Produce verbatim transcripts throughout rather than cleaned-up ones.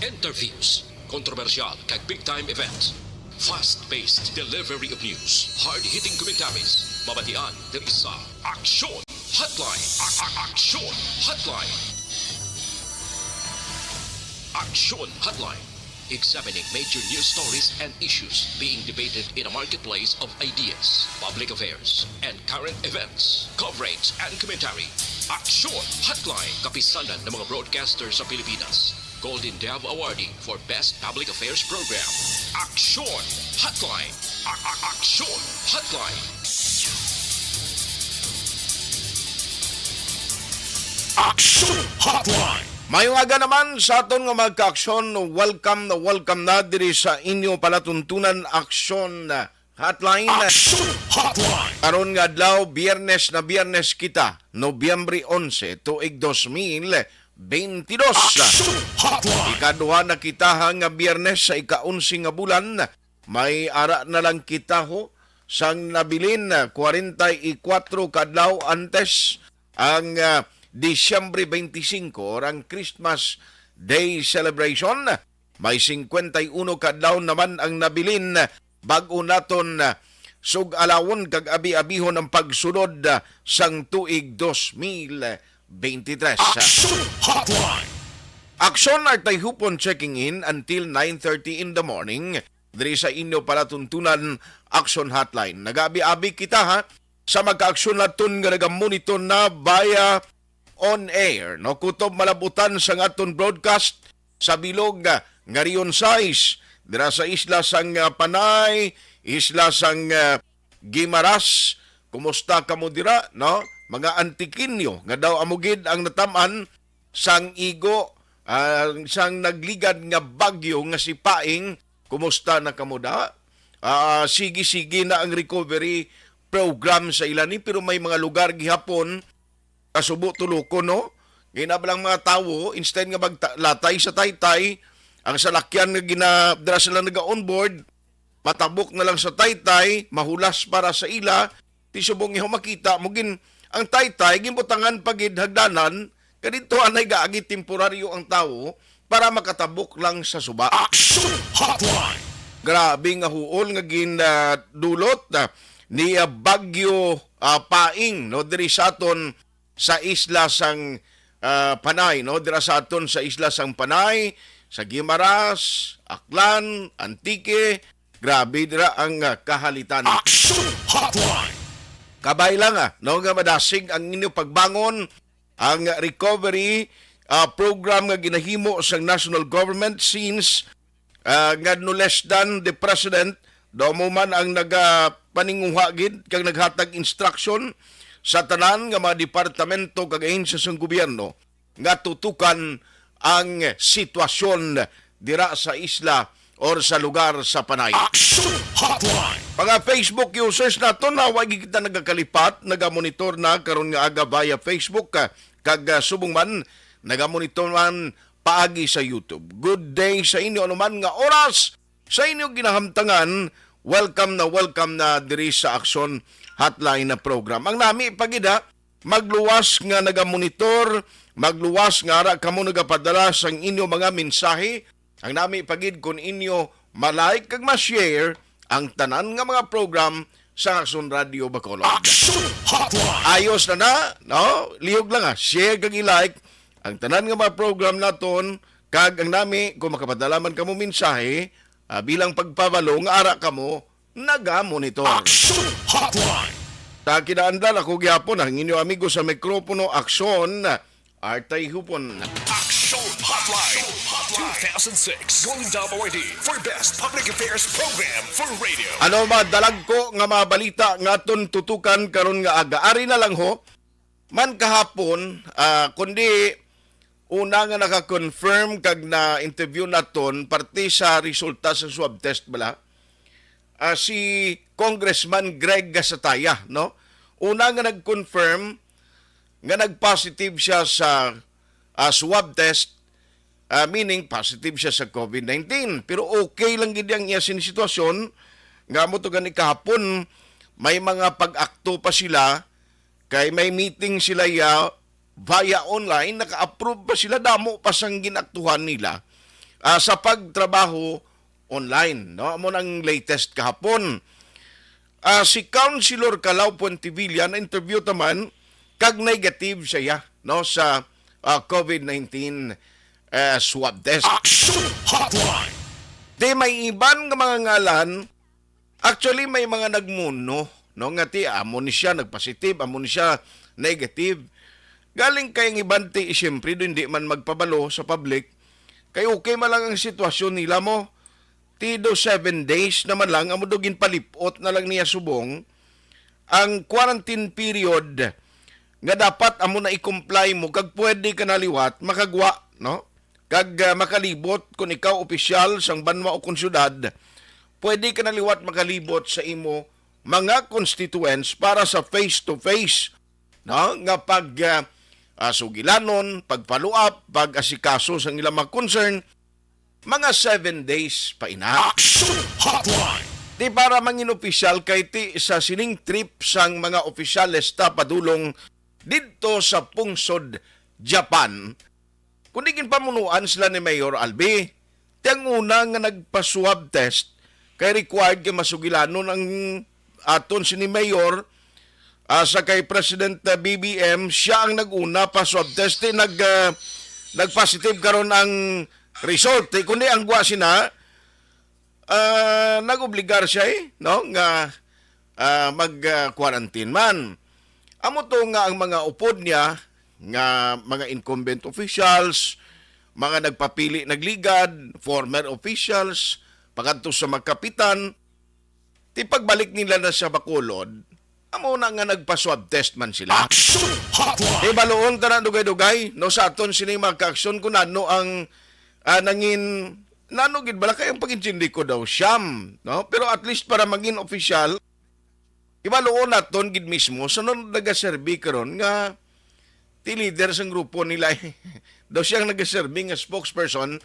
Interviews, kontrobersyal kag big time events. Fast-paced delivery of news, hard-hitting commentaries. Mabatian diri sa Aksyon Hotline. A- a- Aksyon Hotline. Aksyon Hotline. Examining major news stories and issues being debated in a marketplace of ideas, public affairs, and current events. Coverage and commentary. Aksyon Hotline. Kapisanan ng mga broadcaster sa Pilipinas. Golden Dove Awardee for Best Public Affairs Program. Aksyon Hotline. A- a- Aksyon Hotline. Aksyon Hotline. Mayong aga naman sa aton nga mga kaaksyon. Welcome na welcome na diri sa inyo palatuntunan, Aksyon Hotline. Aksyon Hotline. Karon nga adlaw, Biyernes na Biyernes kita, Nobyembre onse, tuig dos mil bentidós. Aksyon Hotline. Ikaduha na kita ha nga Biyernes sa ika-onse nga bulan. May ara na lang kita ho sang nabilin, kwarenta y kuwatro ka adlaw antes ang, ah, Disyembre twenty-five or ang Christmas Day celebration. May singkwenta y uno ka adlaw naman ang nabilin bag-o naton, ah, sug-alawon kag abi-abihon ang pagsulod, ah, sang tuig dos mil beintitres. Aksyon Hotline. Aksyon Artayhupon checking in until nine thirty in the morning diri sa inyo palatuntunan, Aksyon Hotline. Nagaabi-abi kita, ha, sa magkaaksyon naton nga nagamonitor na via on air, no? Kutob malabutan sang aton broadcast sa bilog, ah, nga Rion sais, dira sa isla sang, ah, Panay, isla sang, ah, Guimaras. Kumusta kamo dira, no? Mga Antiqueño nga daw amo gid ang natam-an sang igo, ah, sang nagligad nga bagyo nga si Paing. Kumusta na kamo da? Ah, sige-sige na ang recovery program sa ila ni, pero may mga lugar gihapon kasubo tulukon, no? Gina ba lang mga tawo, instead nga maglatay sa taytay, ang salakyan nga gina-, dira sila naga-onboard, matabok na lang sa taytay, mahulas para sa ila, ti subong iho makita mo gin, ang taytay, ginbutangan pa gid hagdanan, kadidto anay gaagi temporaryo ang tawo para makatabok lang sa suba. Action Hotline! Grabe nga huol nga gin, ah, dulot, ah, ni, ah, Bagyo, ah, Paing, no, diri sa aton sa isla sang, ah, Panay, no? Dira sa aton sa isla sang Panay, sa Guimaras, Aklan, Antique, grabe dira ang, ah, kahalitan. Action Hotline. Kabay lang, ah, no, nga madasig ang inyo pagbangon, ang recovery, ah, program nga ginahimo sang national government since, ah, nga no less than the president, daw mo man ang nagapaninguha gid kag naghatag instruction sa tanan nga mga departamento kag ahensya sang gobyerno nga tutukan ang sitwasyon dira sa isla or sa lugar sa Panay. Action Hotline! Mga Facebook users naton, na wa gid kita nagakalipat, nagamonitor na karon nga aga via Facebook, ah, kag, ah, subong man, nagamonitor man paagi sa YouTube. Good day sa inyo, anuman nga oras sa inyo ginahamtangan. Welcome na welcome na diri sa Action Hotline na program. Ang nami pa gid, ha, magluwas nga nagamonitor, magluwas nga ara kamo nagapadala sang inyo mga mensahe. Ang nami pa gid kun inyo ma-like kag ma-share ang tanan nga mga program sa Action Radio Bacolod. Action Hotline! Ayos na na, no? Lihog lang, ha. Share kag i-like ang tanan nga mga program naton, kag ang nami, kung makapadala man kamo mensahe, ah, bilang pagpabalo nga ara kamo naga-monitor. Action Hotline! Sa kinaandan, ako gihapon ang inyo amigo sa mikropono, Aksyon Artay Hupon. Action Hotline two thousand six Golden Dove Awardee for Best Public Affairs Program for Radio. Ano, madalag ko nga mga balita nga aton tutukan karon nga aga. Ari na lang ho, man kahapon, ah, kundi una nga naka-confirm kag na-interview naton parte sa resulta sa swab test bala, ah, si Congressman Greg Gasataya, no? Una nga nag-confirm nga nag-positive siya sa, ah, swab test, ah, meaning positive siya sa COVID nineteen. Pero okay lang gid ang iya sin sitwasyon, nga mo to gani kahapon, may mga pag-akto pa sila, kay may meeting sila ya via online, naka-approve pa sila, damo pa sang ginaktuhan nila. ah, sa pagtrabaho online, no? Amo nang latest kahapon. Ah, si Councilor Calao Puentevilla na-interview ta man kag negative siya, no, sa, ah, COVID nineteen, eh, swab test. Action Hotline. Di may iban nga mga ngalan. Actually, may mga nagmuno, no, nga ti amo ni siya nagpositive, amo ni siya negative. Galing kay ang iban ti, siyempre, do hindi man magpabalo sa public. Kay okay man lang ang sitwasyon nila mo. Ti do seven days naman lang, amo do ginpalipot na lang niya subong ang quarantine period nga dapat amo na i-comply mo kag pwede ka na liwat makagwa, no? Kag, ah, makalibot kon ikaw opisyal sang banwa o kon syudad, pwede ka na liwat makalibot sa imo mga constituents para sa face-to-face, no, nga pag, ah, ah, sugilanon, pag-follow up, pag-asikaso sang ilang mga concern, mga seven days pa ina. Action Hotline. Di para mangin opisyal kay ti sa sining trip sang mga opisyales ta padulong didto sa pungsod Japan, kundi ginpamunuan sila ni Mayor Albi. Ti ang una nga nagpa-swab test kay required kay masugilanon ang aton sini Mayor, ah, sa kay President, ah, B B M, siya ang nag-una pa swab test, ti nag, ah, nag-positive karon ang result. Ti kundi ang gwa sina, ah, nag-obligar siya, eh, no, nga, ah, mag, ah, quarantine man. Amo to nga ang mga upod niya nga mga incumbent officials, mga nagpapili nagligad, former officials, pakadto sa mga kapitan, ti pagbalik nila na sa Bacolod, amo na nga nagpa-swab test man sila. Action Hotline. Di baloon ta na dugay-dugay, no, sa aton sini mga kaaksyon kung ano ang, ah, nangin, nano gid bala kay ang pag-intindi ko daw siyam, no? Pero at least para maging opisyal, ibaloon naton gid mismo sa nagaserbi karon nga ti leader sang grupo nila, eh. Daw siyang nagaserbi nga spokesperson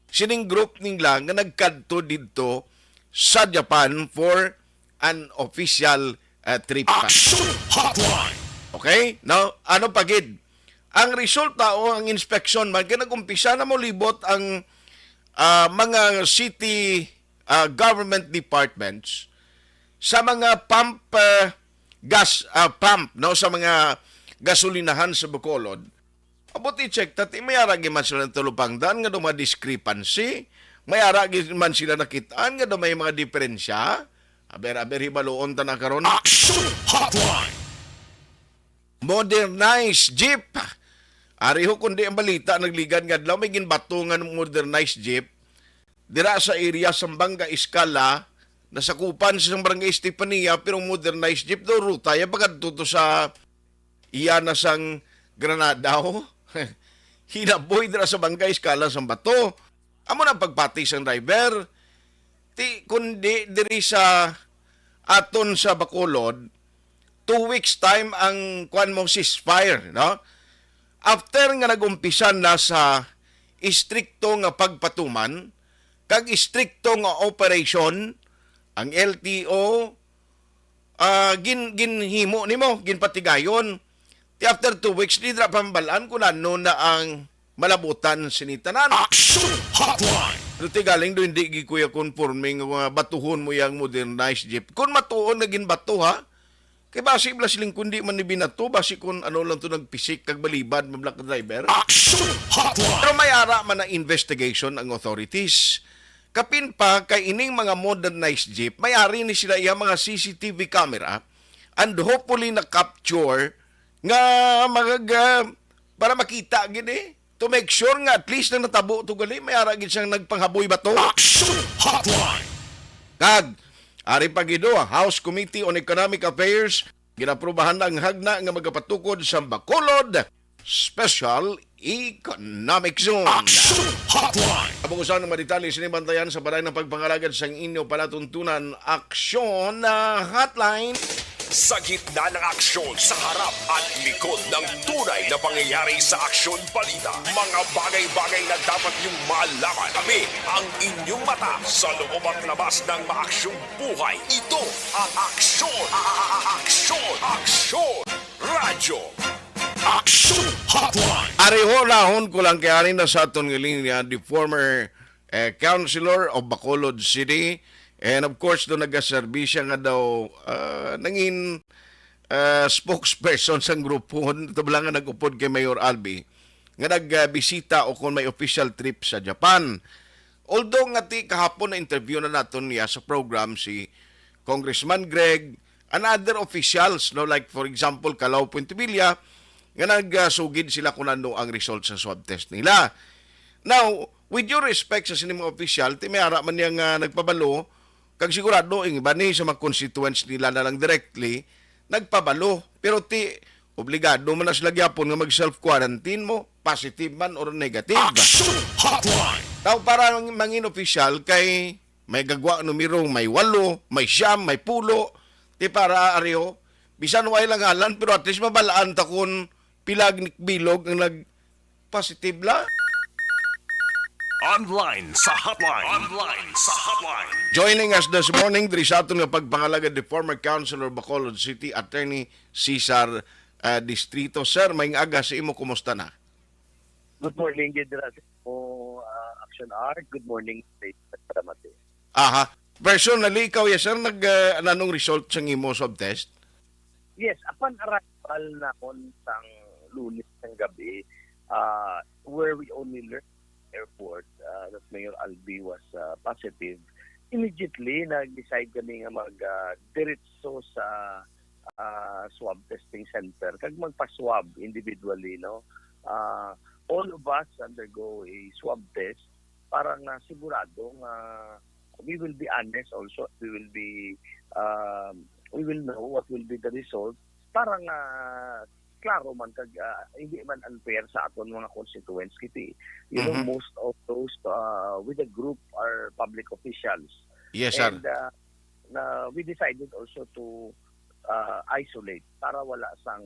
sining group nila nga nagkadto didto sa Japan for an official, uh, trip. Action Hotline. Okay? Now, ano pa gid? Ang resulta o ang inspection man, kay nag-umpisa na molibot ang, ah, mga city, ah, government departments sa mga pump, ah, gas, ah, pump, no, sa mga gasolinahan sa Bacolod. Abot i-check ta, ti may ara gid man sila talupangdan nga daw mga discrepancy, may ara gid man sila nakitaan nga daw may mga diferensya. Aber-aber, hibaloon ta na karon. Action Hotline. Modernized jeep. Ari ho, kundi ang balita nagligad nga adlaw, may ginbato nga modernized jeep dira sa area sa Banga Escala, nasakupan sa isang barangay Estefania, pero modernized jeep daw ruta ya pagkadto to sa iya na sang Granada, oh. Hinaboy dira sa Banga Escala sang bato. Amo na ang pagpati sang driver. Ti, kundi diri sa aton sa Bacolod, two weeks time ang, kuwan mo, ceasefire, no? After nga nag-umpisa na sa istrikto nga pagpatuman kag istrikto nga operation, ang L T O, ah, gin-, ginhimo nimo, ginpatigayon. Ti after two weeks, di dira pa mabalaan kung ano na ang malabutan sini tanan. Action Hotline. Pero ti galing do, hindi gid kuya conforming nga batuhon mo yang modernized jeep. Kung matuon nga ginbato, ha? Kay basi bala siling kundi man ni binato, basi kung ano lang to nagpisik kag balibad, mga black driver. Action Hotline. Pero may ara man na investigation ang authorities. Kapin pa kay ining mga modernized jeep, may ari ni sila iya mga C C T V camera and hopefully na-capture nga magaga para makita gid eh. To make sure nga at least nang natabo to gali, may ara gid siyang nagpanghaboy bato. Action Hotline. Kag, ari pa gid, oh, House Committee on Economic Affairs, ginaprubahan na ang hagna nga magapatukod sa Bacolod Special Economic Zone. Action Hotline. Abungusan ang mga detalye sini bantayan sa balay ng pagpangalagad sang inyo palatuntunan, Aksyon, ah, Hotline. Sa gitna ng aksyon, sa harap at likod ng tunay na pangyayari sa Aksyon Balita, mga bagay-bagay na dapat niyong malaman, kami ang inyong mata sa loob at labas ng maaksyong buhay. Ito ang Aksyon, a-, a-, a-, Aksyon, Aksyon Radyo. Aksyon Hotline. Ari ho, nahon ko lang kay ari na sa aton nga linya, the former, eh, councilor of Bacolod City. And of course, do nagaserbi siya nga daw, ah, nangin, ah, spokesperson sang grupo. Tabla nga nag-upod kay Mayor Albi nga nagbisita o kung may official trip sa Japan. Although nga ti kahapon na-interview na naton niya sa program si Congressman Greg and other officials, no, like for example, Calao Puentevilla, nga nagsugid sila kung ano ang result sa swab test nila. Now, with your respect sa sini mga opisyal, ti may ara man niya nga nagpabalo, kag sigurado ang iba ni sa mga constituents nila na lang directly nagpabalo. Pero ti obligado man na sila gyapon nga mag self-quarantine mo, positive man or negative. Action Hotline! Tao para mangin opisyal kay may gagwa numero, may walo, may siyam, may pulo. Ti para ariyo, bisan way lang ngalan, pero at least mabalaan ta kung pila ang bilog ang nag-positive la. Online sa hotline. Online sa hotline. Joining us this morning, diri sa aton nga pagpangalagad, the former councilor Bacolod City, Attorney Cesar, ah, Distrito. Sir, may aga sa imo, kumusta na? Good morning, Gidras. O, ah, Action Art. Good morning, State. Salamat, eh. Aha. Personally, ikaw, yes, sir, nag, ah, nanong result sang imo swab test? Yes, upon arrival namon sang Lunes sang gabi, ah, where we only learned airport, ah, that Mayor Albi was, ah, positive, immediately nag-decide kami nga mag, ah, diretso sa, ah, swab testing center kag magpa-swab individually, no? Ah, all of us undergo a swab test para nga sigurado nga we will be honest also, we will be, um, we will know what will be the result para nga klaro man kag, ah, hindi man unfair sa aton mga constituents, kiti. You know, Mhm. most of those, ah, with the group are public officials. Yes, sir. And, ah, na we decided also to, ah, isolate para wala sang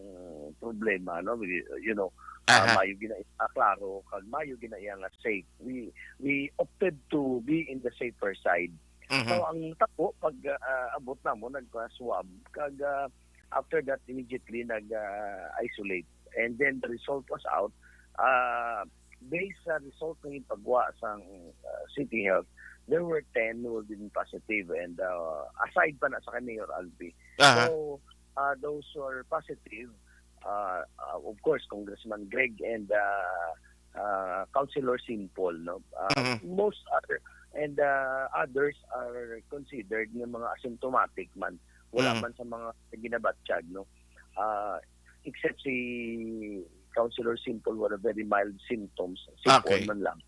problema, no? We, you know, ah, Aha. mayo gina-, ah, klaro kag mayo ginaiya nga safe. We, we opted to be in the safer side. Mhm. So, ang tabo, pag, ah, abot namon, nagpa-swab, kag, ah, after that, immediately nag, ah, isolate. And then the result was out. Ah, based sa result nga ginpagwa sang, ah, City Health, there were ten who have been positive, and, ah, aside pa na sa kay Mayor Albi. Aha. So, ah, those who are positive, ah, ah, of course, Congressman Greg and, ah, ah, Councilor Simple, no? Ah, Mhm. most are, and, ah, others are considered nga mga asymptomatic man. Wala Mhm. man sa mga ginabatyag, no? Ah, except si Councilor Simple, wala, very mild symptoms, simple Okay. man lang.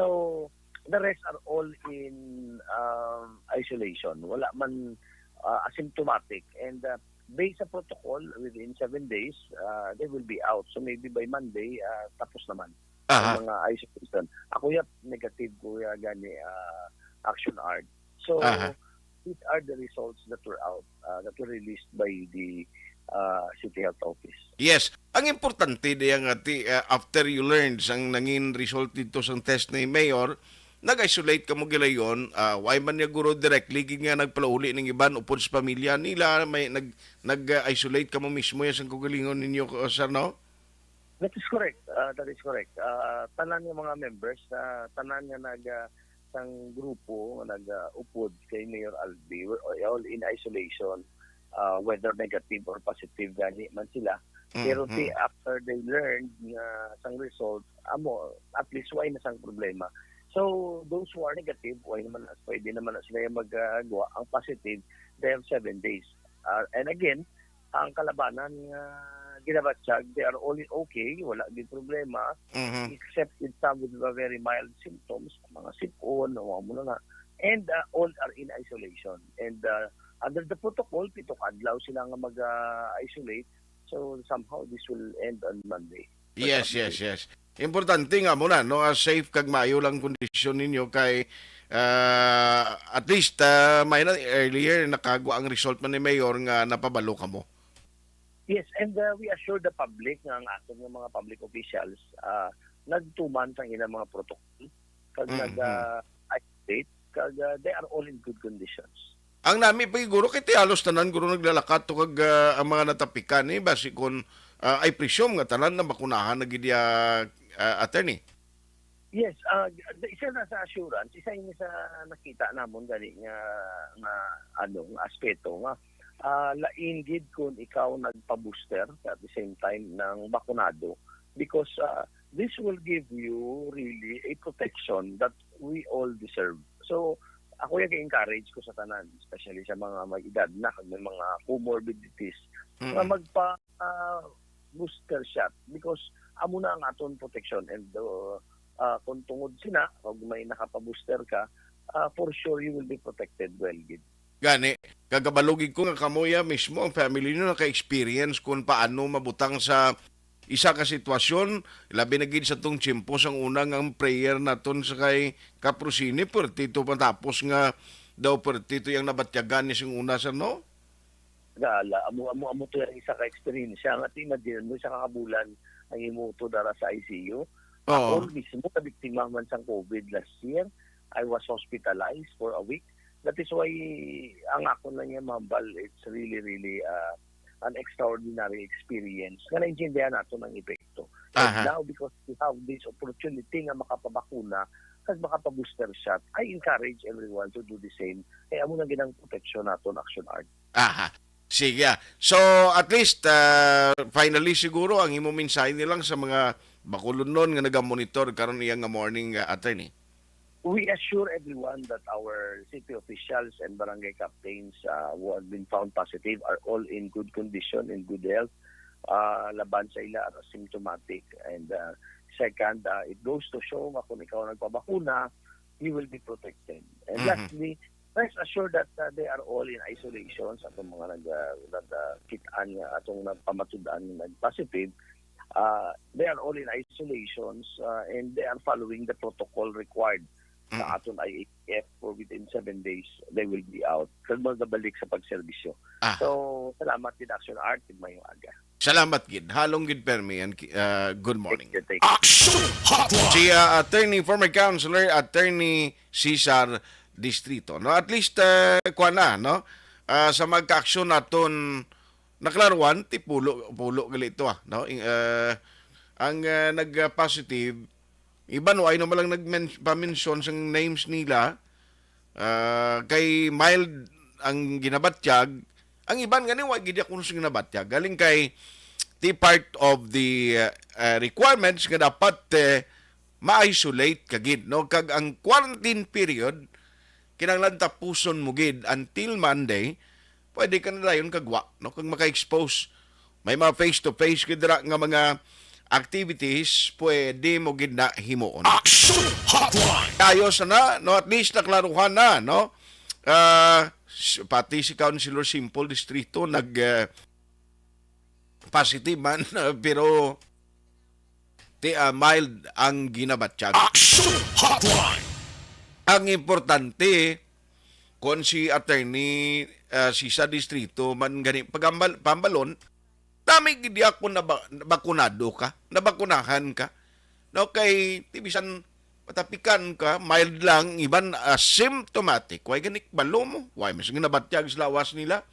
So, the rest are all in, um, isolation. Wala man, ah, asymptomatic. And, ah, based sa protocol, within seven days, ah, they will be out. So, maybe by Monday, ah, tapos naman ang Aha. mga isolation. Ako, yap, negative ko, ya, gani, ah, Action Art. So, Aha. these are the results that were out, ah, that were released by the, ah, City Health Office. Yes. Ang importante diya nga ti, ah, after you learned sang nangin result dito sang test ni Mayor, nag-isolate kamo gilayon, ah, way man niya guro directly gid nga nagpalauli ning iban upod sa pamilya nila, may nag-, nag-isolate kamo mismo ya sang kaugalingon ninyo, sir, no? That is correct. Ah, that is correct. Ah, tanan nga mga members, ah, tanan nga nag, ah, sang grupo nga nag, ah, upod kay Mayor Albi, we're all in isolation, ah, whether negative or positive gani man sila. Pero ti Mm-hmm. after they learned nga sang result, amo, at least way na sang problema. So, those who are negative, way naman na, pwede naman na sila yung magagawa. Ang positive, they have seven days. Ah, and again, ang kalabanan nga ginabatyag, they are all okay, wala gid problema, Mhm. except with some with a very mild symptoms, mga sipon, o amo na nga. And, ah, all are in isolation. And, ah, under the protocol, pito ka adlaw sila nga mag, ah, isolate. So, somehow, this will end on Monday. Yes, yes, yes. Importante nga mo na, no, ah, safe kag maayo lang kondisyon ninyo kay, ah, at least, ah, may na earlier nakagwa ang result man ni Mayor nga napabalo kamo. Yes, and, uh, we assure the public nga ang aton nga mga public officials, uh, nagtuman sang ilang mga protocol, kag Mm, nag, mm. uh, isolate, kag, uh, they are all in good conditions. Ang nami pa siguro kay ti halos tanan guro naglalakat to kag, uh, ang mga natapikan ni basi kon, uh, I presume nga tanan na bakunahan na gid ya, uh, attorney. Yes, ah, isa na sa assurance, isa ini sa nakita namon gani nga, nga, ano, nga aspeto nga, ah, lain gid kung ikaw nagpa-booster at the same time nang bakunado, because, ah, this will give you really a protection that we all deserve. So, ako yung encourage ko sa tanan, especially sa mga may edad na, kag may mga comorbidities, nga Mm. magpa, ah, booster shot, because amo na ang aton protection. And, uh, ah, kung tungod sina, kung may nakapa-booster ka, ah, for sure you will be protected well gid. Gani, kagabalugig ko nga kamuya mismo ang family nyo naka-experience kung paano mabutang sa isa ka sitwasyon, labi na gid sa tong tiyempo sang una nga ang prayer naton sa kay Kaprosini, pertito matapos nga daw pertito yang nabatyagan ni sing una, sir, no? Gala, amo, amo, amo to yung isa ka experience. Ang ati, imagine mo, isa ka kabulan ang imo to dara sa I C U. Oo. Ako mismo, nabiktima man sang COVID last year. I was hospitalized for a week. That is why, ang ako lang yung mambal, it's really, really, uh, an extraordinary experience nga naintindihan nato ng epekto. And Aha. now, because we have this opportunity nga makapabakuna kag makapa-booster shot, I encourage everyone to do the same. Kaya amo na ginang proteksyon naton, Action Art. Aha. Sige, ah. So, at least, ah, finally siguro, ang imo mensahe nilang sa mga bakulonon nga nagamonitor karon iya nga morning, ah, attorney. We assure everyone that our city officials and barangay captains, uh, who have been found positive are all in good condition, in good health. Uh, laban sa ila are asymptomatic. And, uh, second, uh, it goes to show nga kung ikaw nagpabakuna, you will be protected. And Mhm. lastly, rest assured that, uh, they are all in isolation sa atong mga nag, uh, nag, uh, kitaan nga atong nagpamatud-an nga nag-positive. Uh, they are all in isolations, uh, and they are following the protocol required sa Mm. aton I A F for within seven days, they will be out. Kag magabalik sa pagserbisyo. Ah. So, salamat gid, Action Art, ug mayong aga. Salamat gid. Halong gid permi and ki-, uh, good morning. Thank you, thank you. Action Hotline! Si, uh, attorney, former counselor, attorney Cesar Distrito. No, at least, uh, kuwan na, no? Uh, sa magkaaksyon naton naklaruan, ti pulo, pulo gali ito, ah, no? Ing-, uh, ang, uh, nag-positive, iban, wa, ay naman lang nagmen-, pa-mention sang names nila, ah, kay mild ang ginabatyag, ang iban gani wa gid ako sa ginabatyag. Galing kay ti part of the, ah, ah, requirements nga dapat, eh, ma-isolate ka gid, no? Kag ang quarantine period, kinahanglan tapuson mo gid until Monday, pwede ka na dayon kagwa, no? Kag maka-expose. May mga face-to-face gid dira nga mga activities, pwede mo gid na himuon. Action Hotline! Ayos na, no? At least naklaruhan na, no? Ah, s-, pati si Councilor Simple Distrito nag, eh, positive man, pero ti, ah, mild ang ginabatyag. Action Hotline! Ang importante, kung si Attorney, ah, si sa distrito man gani pagambal-, pambalon, dami gid ako na ba-, bakunado ka, nabakunahan ka. No, kay ti bisan matapikan ka, mild lang, iban asymptomatic. Way gani kabalo mo, way mas ginabatyag sa lawas nila.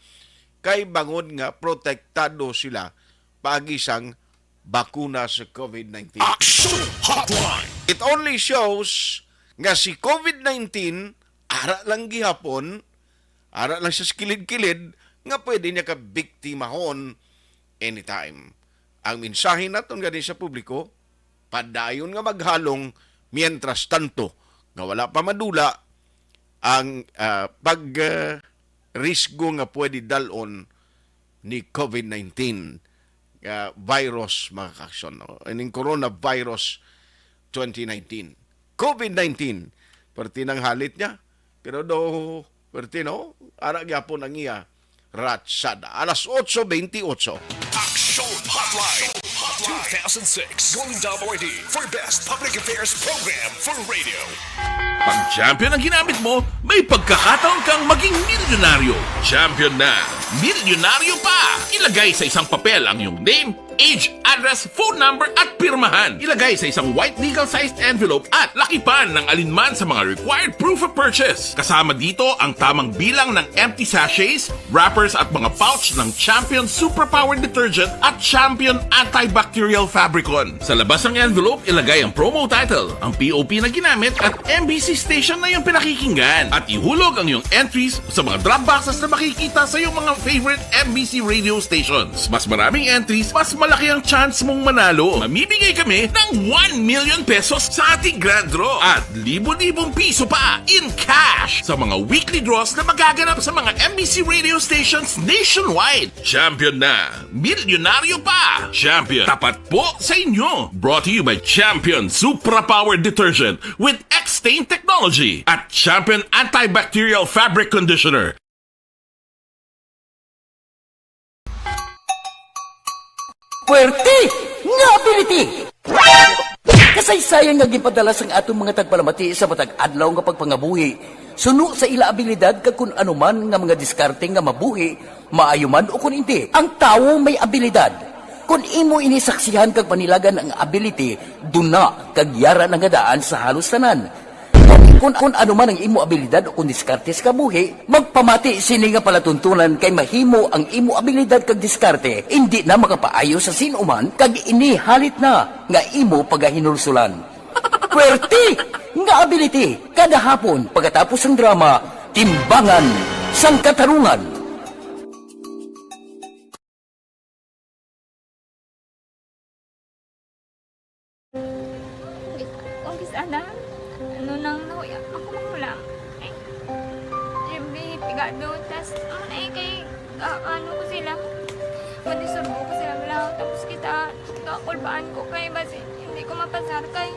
Kay bangod nga protektado sila paagi sang bakuna sa COVID nineteen. Action Hotline! It only shows nga si COVID nineteen ara lang gihapon, ara lang sa kilid-kilid nga pwede niya kabiktimahon anytime. Ang mensahe naton gani sa publiko, padayon nga maghalong mientras tanto nga wala pa madula ang, ah, pag, ah, risgo nga pwede dalon ni COVID nineteen, ah, virus, mga kaaksyon, no? Ining coronavirus twenty nineteen. COVID nineteen, perti nang halit niya, pero do, perti, no? Ara gyapon ang iya ratsada. Alas otso bentiocho. Action Hotline two thousand six Golden Dove Awardee for Best Public Affairs Program for Radio. Pag champion ang ginamit mo, may pagkakataon kang maging milyonaryo. Champion na, milyonaryo pa! Ilagay sa isang papel ang iyong name, Age, address, phone number, at pirmahan. Ilagay sa isang white legal-sized envelope at lakipan ng alinman sa mga required proof of purchase. Kasama dito ang tamang bilang ng empty sachets, wrappers, at mga pouch ng Champion Superpower Detergent at Champion Antibacterial Fabricon. Sa labas ng envelope, ilagay ang promo title, ang P O P na ginamit, at M B C station na iyong pinakikinggan. At ihulog ang iyong entries sa mga drop boxes na makikita sa iyong mga favorite M B C radio stations. Mas maraming entries, mas malaki ang chance mong manalo. Mamimigay kami ng one million pesos sa ating grand draw at libo-libong piso pa in cash sa mga weekly draws na magaganap sa mga M B C radio stations nationwide. Champion na! Milyonaryo pa! Champion, tapat po sa inyo! Brought to you by Champion Supra Power Detergent with X-Stain Technology at Champion Antibacterial Fabric Conditioner. Puwerte nga ability! Kasaysayan nga ginpadala sang aton mga tagpalamati sa matag adlaw nga pagpangabuhi, suno sa ila abilidad kag kun ano man nga mga diskarte nga mabuhi, maayo man o kun indi. Ang tawo may abilidad. Kun imo ini saksihan kag panilagan ang ability, duna kag yara na nga daan sa halos tanan. Kun, kun ano man ang imo abilidad o kun diskarte sa kabuhi, magpamati sini nga palatuntunan kay mahimo ang imo abilidad kag diskarte indi na makapaayo sa sin-o man kag ini halit na nga imo pagahinulsulan. Puwerte nga ability kada hapon pagkatapos sang drama, Timbangan sang Katarungan. Kung kis-a na, ano nang nahuya ako manghulam. Ay, every pigado, tas, ano na eh, kay, ah, ano ko sila, madisturbo ko sila, wala, tapos kita, kakulbaan ko kay, basi, hindi ko mapasar kay.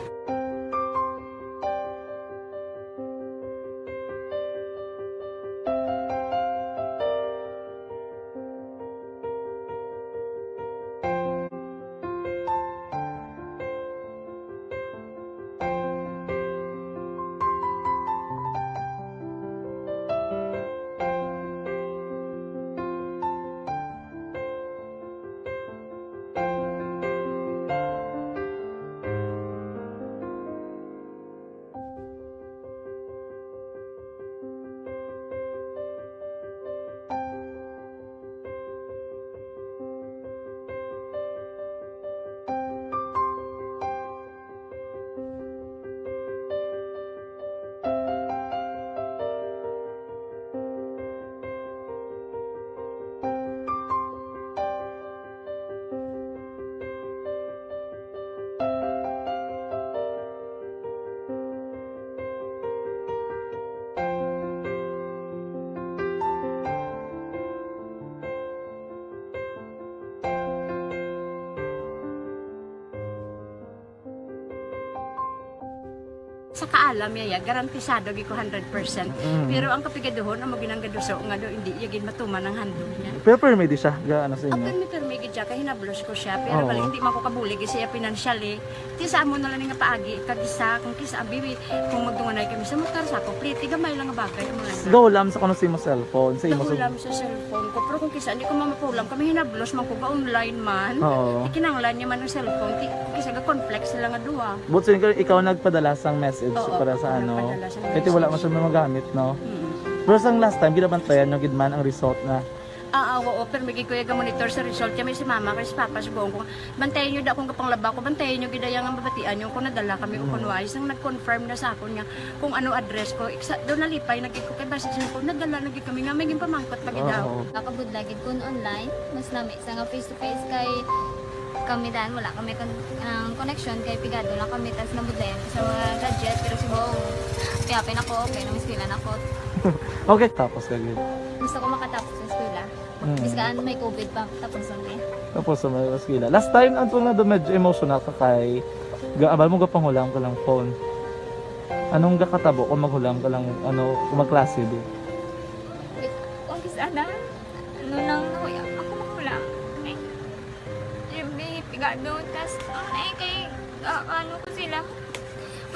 Sa kaalam niya, ya, garantisado gid ko hundred percent. Mm. Pero ang kapigaduhon, amo ginanggaduso nga do, hindi iya gid matuman ang handog niya. Pero permi di siya, ga, ano sa inyo? Permi, permi gid siya, kay hinablos ko siya. Pero Oo. bali, hindi man ko kabulig siya financially. Ti sa amo na lang nga paagi, kag isa, kung kisa, abi, kung magdunganay kami sa motor, sa ako, pliti, gamay lang nga bagay, amo lang. Gahulam sa kuno sa imo cellphone, sa imo sa Gahulam sa cellphone ko, pero kung kisa, hindi ko mamapulam, kami hinablos man ko, ga-online man. Oo. Ikinanglan niya man ang cellphone, ti, kisa ga-conflict sila nga duha. But so, ikaw, ikaw nagpadala sang message Oo, para sa ako ano? nagpadala sang Kaya ti wala man message. siya magamit, no? Mm. Pero sang last time, ginabantayan nyo gid man ang result na Ah, ah, oo, pero may gid ko yung monitor sa result. Kaya may si mama, kay si papa, si buong ko, bantayan nyo da akong kapanglaba ko, bantayan nyo gid ang mabatian nyo kung nadala kami o Mm. kung wais. Nang nag-confirm na sa akon nga kung ano address ko, iksa, doon nalipay na gid ko, kay basi sa ko, nadala na gid kami nga, may ginpamangkot pa gid Oo. ako. Nakabudla gid kun online, mas lami sa nga face to face kay kami dan, wala kami kon-, ang connection kay pigado lang kami, tas nabudlayan ko sa mga gadget, pero si Bong, piyapin ako, okay, namiskilan ako. Okay, tapos ka gid. Gusto ko makatapos sa eskwela. Mm. Bisan may covid pa, tapos ang eh. Tapos sa mga eskwela. Last time, ang tunga do medyo emotional ka kay ga-, abal mo gapanghulam ka lang phone. Anong gakatabo kung maghulam ka lang, ano, kung magklase di? Kung kis-a na, ano nang nahuya, ako manghulam. Ay, yung may pigado, tas, ano na eh, kay, ah, ano ko sila,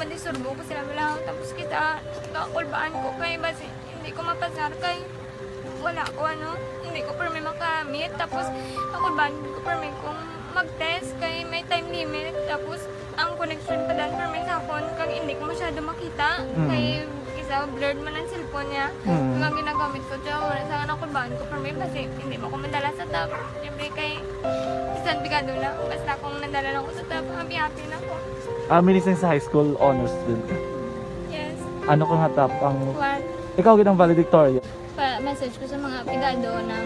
madisturbo ko sila, wala, tapos kita, kakulbaan ko kay, basi, hindi ko mapasar kay, wala ko, ano, hindi ko permi makamit, tapos, kakulbaan ko permi kung Mag-test kay may time limit, tapos ang connection pa dan permi sa akon, kag hindi ko masyado makita, Mm. kay isa blurred man ang cellphone niya. Mm. Kag ang ginagamit ko, tiyo, wala sa anak ko, baon ko permi, basi hindi mo ko madala sa top. Siyempre, kay bisan pigado na, basta kung nadala lang ko sa top, happy-happy na ko. Ah, minising sa high school, honor student ka? Yes. Ano ka nga top ang One. Ikaw gid ang valedictorian? Pa-message ko sa mga pigado na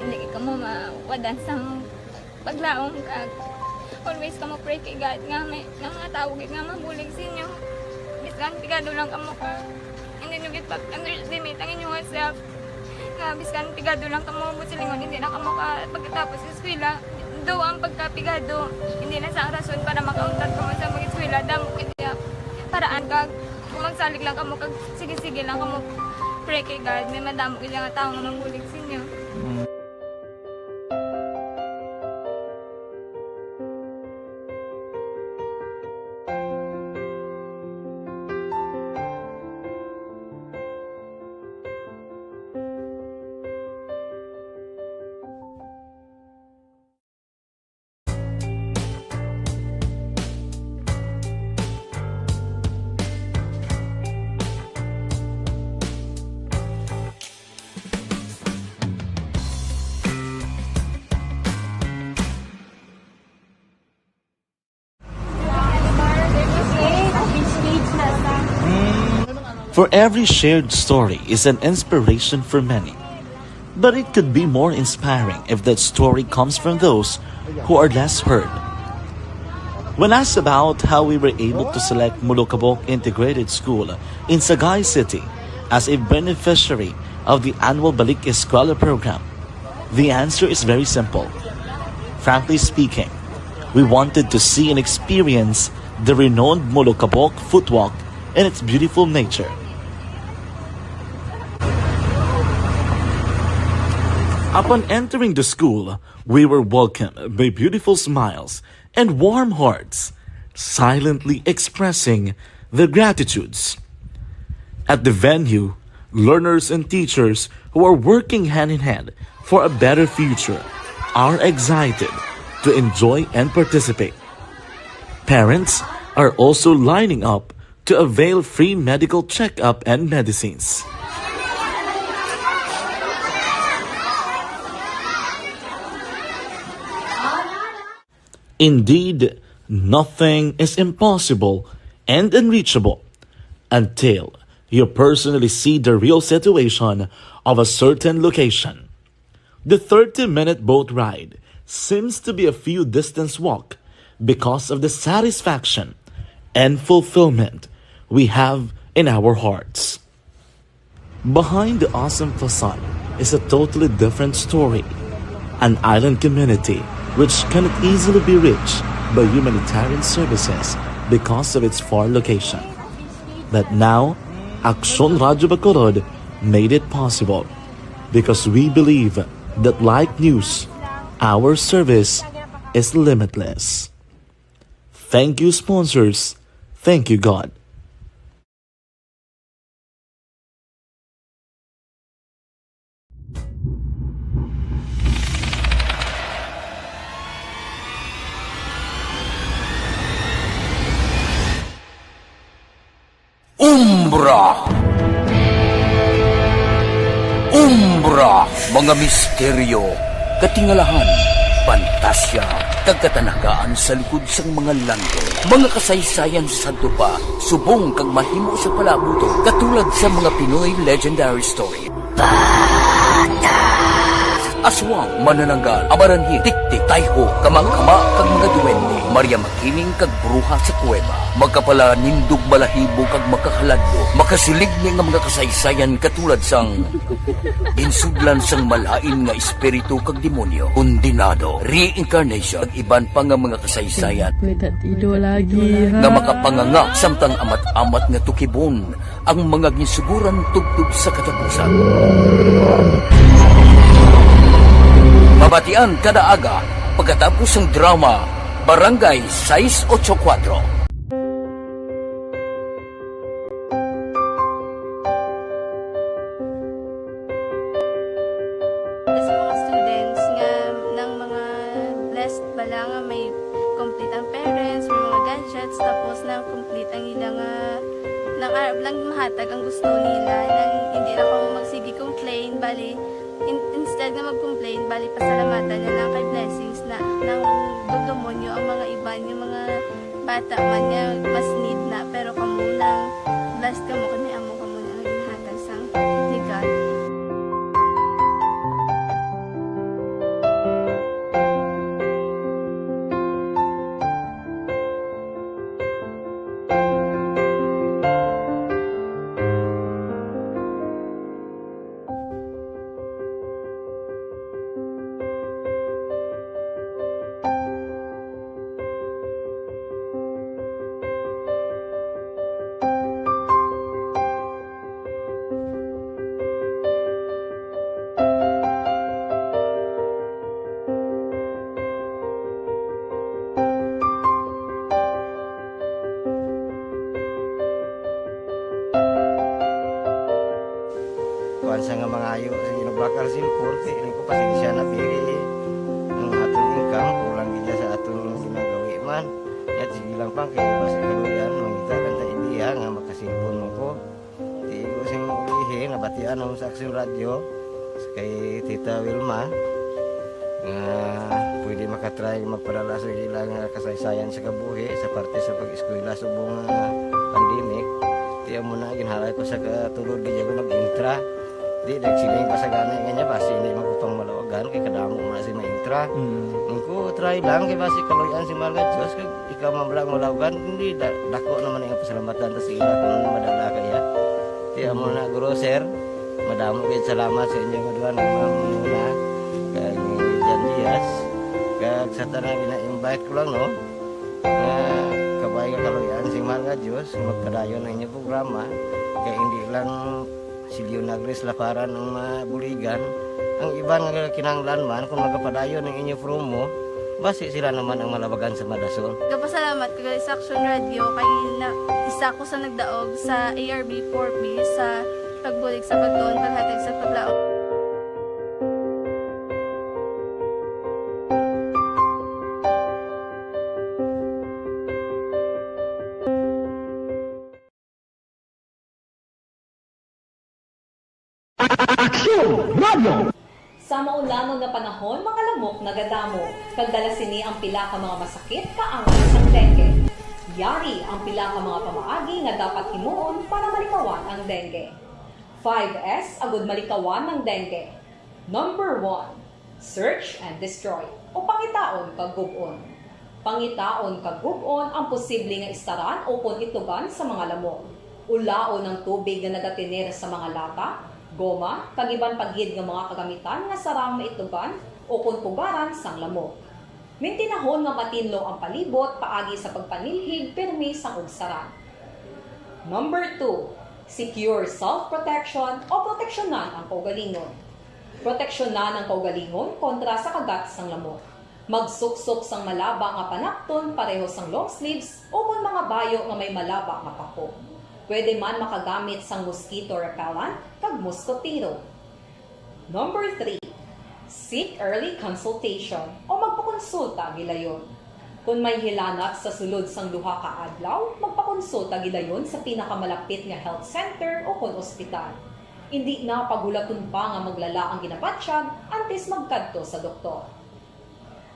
hindi ka mo mawadan sa paglaom, kag always kamo pray kay God nga may, nga mga tawo gid nga mabulig sa inyo. Bisan pigado lang kamo, ka hindi nyo gid pag-underestimate ang inyong self. Nga bisan pigado lang kamo, buot silingon, hindi na kamo ka pagkatapos sa eskwela. Daw ang pagkapigado, hindi na sa rason para makauntat kamo sa mag-eskwela. Damo gid iya paraan, kag kung magsalig lang kamo, kag sige-sige lang kamo pray kay God, may madamo gid nga tawo nga mabulig sa inyo. Mm. For every shared story is an inspiration for many. But it could be more inspiring if that story comes from those who are less heard. When asked about how we were able to select Molokabok Integrated School in Sagay City as a beneficiary of the annual Balik Eskwela program, the answer is very simple. Frankly speaking, we wanted to see and experience the renowned Molokabok Footwalk and its beautiful nature. Upon entering the school, we were welcomed by beautiful smiles and warm hearts, silently expressing their gratitudes. At the venue, learners and teachers who are working hand in hand for a better future are excited to enjoy and participate. Parents are also lining up to avail free medical checkup and medicines. Indeed, nothing is impossible and unreachable until you personally see the real situation of a certain location. The thirty-minute boat ride seems to be a few distance walk because of the satisfaction and fulfillment we have in our hearts. Behind the awesome facade is a totally different story, an island community which cannot easily be reached by humanitarian services because of its far location. But now, Aksyon Radyo Bacolod made it possible because we believe that, like news, our service is limitless. Thank you, sponsors. Thank you, God. Umbra. Umbra, mga misteryo, katingalahan, pantasya, kag katanagaan sa likod sang mga landong. Mga kasaysayan sa sadto pa, subong kag mahimo sa palabuton, katulad sa mga Pinoy legendary story. Aswang, manananggal, amaranhil, tiktik, tayho, kama-kama, kag mga duwende, Maria Makiling, kag bruha sa kuweba. Magkapalanindog balahibo kag makahaladlok, makasilig ni nga mga kasaysayan katulad sang ginsudlan sang malain nga espiritu kag demonyo, kondenado, reincarnation, kag iban pa nga mga kasaysayan May tatido lagi, ha? nga makapanganga samtang amat-amat nga tukibon ang mga ginsuguran tubtob sa katapusan. Mabatian kada aga pagkatapos sang drama Barangay sais ocho kuwatro. Sa mga students nga, nang mga blessed bala nga Tapos na complete ang ila nga, nang arab lang mahatag ang gusto nila, nang hindi na ko magsige complain, bali, in- instead nga mag-complain, bali pasalamatan na lang kay blessings na nang dudumonyo ang mga iban, yung mga bata man nga mas need na, pero kamo nang blessed kamo kay may amo kamo na nga ginahatag sang ni God. Kuan sa nga mangayo sa ginabakal sin korte, rin ko pasensya na pili. Ang aton income, kulang gid sa aton ginagawi man. Yat sige lang pang kay basi kaluyan, mangita lang ta ideya nga makasilpon mo ko. Di ko sing ulihi, nabatian ako sa Action Radio, sa kay Tita Wilma, nga pwede makatry magpadala sa ilang kasaysayan sa kabuhi sa parte sa pag-eskwela subong nga pandemic. Di amo na, ginhalay ko sa katulod, di ako nag-intra. Di, nagsiling pa sa gani nga niya, basi hindi magkupang malawagan, kay kadamo mo na si maintra. Mm. Ang ko, try lang, kay basi kaluyan si Mahal nga Diyos, kag ikaw man lang malawagan, hindi, da-, dako naman ang pasalamatan ta sa ila kung madala kaya. Di amo na, Guro, sir, madamo gid salamat sa inyo nga duha nga mga muna, kag ni Jan Diaz, kag sa tanan gina-invite ko lang, no, nga kabay nga kaluyan sing Mahal nga Diyos, magpadayon ang inyong programa, kay hindi lang si Leonagris Laparan ang mabuligan, ang iban nga kinahanglan man, kung magapadayon ang inyo promo, basi sila naman ang malabagan sa madasol. Gapasalamat ko gali sa Action Radio kay na, isa ko sa nagdaog sa A R B four B sa pagbulig sa pagtuon, paghatag sa paglaom. Aksyon Radio! Sa maulanon nga panahon, mga lamok nagadamo, kag dala sini ang pila ka mga masakit kaangay sang dengue. Yari ang pila ka mga pamaagi nga dapat himuon para malikawan ang dengue. Five S agud malikawan ang dengue. Number one, search and destroy, o pangitaon kag gub-on. Pangitaon kag gub-on ang posible nga istaran ukon itugan sa mga lamok. Ulaon ang tubig nga nagatener sa mga lata, goma, kag iban pa gid nga mga kagamitan nga sarang maitugan ukon pugaran sang lamok. Mintinahon nga matinlo ang palibot paagi sa pagpanilhig pirmi sang ugsaran. Number two, secure self-protection o proteksyonan ang kaugalingon. Proteksyonan ang kaugalingon kontra sa kagat sang lamok. Magsuksok sang malaba nga panapton pareho sang long sleeves ukon mga bayo nga may malaba nga pako. Pwede man makagamit sang mosquito repellent kag muskotero. Number three, seek early consultation o magpakonsulta gilayon. Kon may hilanat sa sulod sang duha ka adlaw, magpakonsulta gilayon sa pinakamalapit nga health center ukon ospital. Indi na paghulaton pa nga maglala ang ginabatyag antes magkadto sa doktor.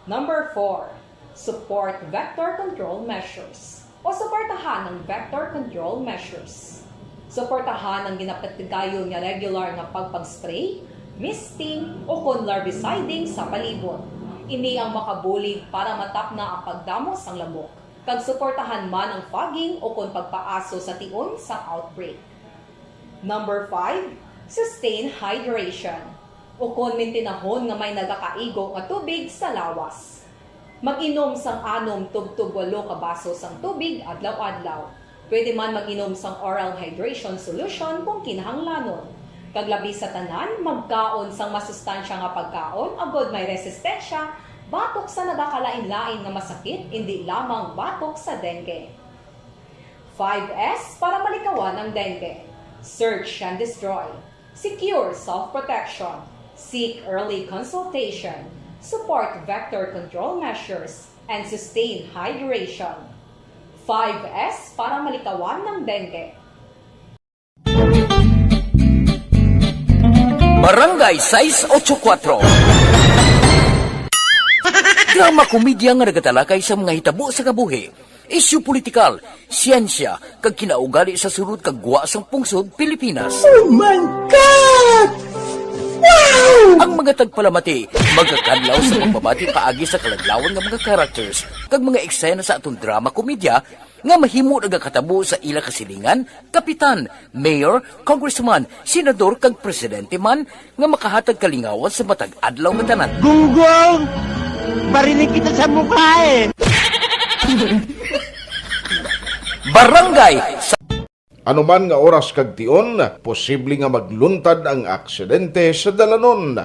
Number four, support vector control measures o suportahan ang vector control measures. Suportahan ang ginapatigayon nga regular nga pagpag-spray, misting, ukon larviciding sa palibot. Ini ang makabulig para matapna ang pagdamo sang lamok, kag suportahan man ang fogging ukon pagpaaso sa tion sang outbreak. Number five, sustain hydration, ukon mintinahon nga may nagakaigo nga tubig sa lawas. Mag-inom sang anom tubtob walo ka baso sang tubig adlaw-adlaw. Pwede man mag-inom sang oral hydration solution kung kinahanglanon. Kag labi sa tanan, magkaon sang masustansya nga pagkaon agod may resistensya batok sa nagakalain-lain nga masakit, indi lamang batok sa dengue. Five S para malikawan ang dengue. Search and destroy. Secure self-protection. Seek early consultation. Support vector control measures. And sustain hydration. Five S para malikawan ng dengue. Barangay sais ocho kuwatro. Drama komedya nga nagatalakay sa mga hitabo sa kabuhi, isyu politikal, siyensya, kag kinaugali sa sulod kag gwa sang pungsod Pilipinas. Oh my God! Wow! Ang mga tagpalamati magakadlaw sa pagbabati paagi sa kaladlawan nga mga characters kag mga eksena sa aton drama komedya nga mahimo nagakatabo sa ila kasilingan, kapitan, mayor, congressman, senador, kag presidente man nga makahatag kalingawan sa matag adlaw nga tanan. Gunggong! Barinig kita sa mukha eh! Barangay sa Anuman nga oras kag tion, posible nga magluntad ang aksidente sa dalanon.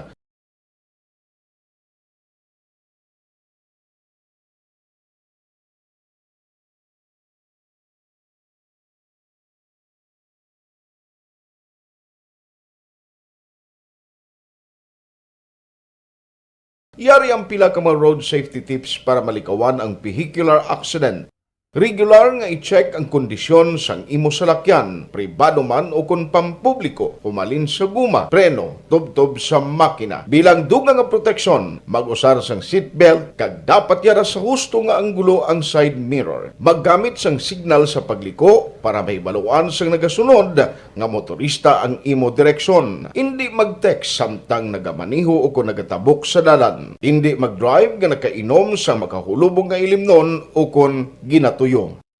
Yari ang pila ka mga road safety tips para malikawan ang vehicular accident. Regular nga i-check ang kondisyon sang imo salakyan, pribado man o kon pampubliko, humalin sa guma, preno, tubtob sa makina. Bilang dugang nga proteksyon, mag-usar sang seatbelt kag dapat yara sa husto nga anggulo ang side mirror. Maggamit sang signal sa pagliko para mahibaluan sang nagasunod nga motorista ang imo direksyon. Indi mag-text samtang nagamaneho o kon nagatabok sa dalan. Indi mag-drive nga nakainom sang makahulubong nga ilimnon o kon ginatuyo.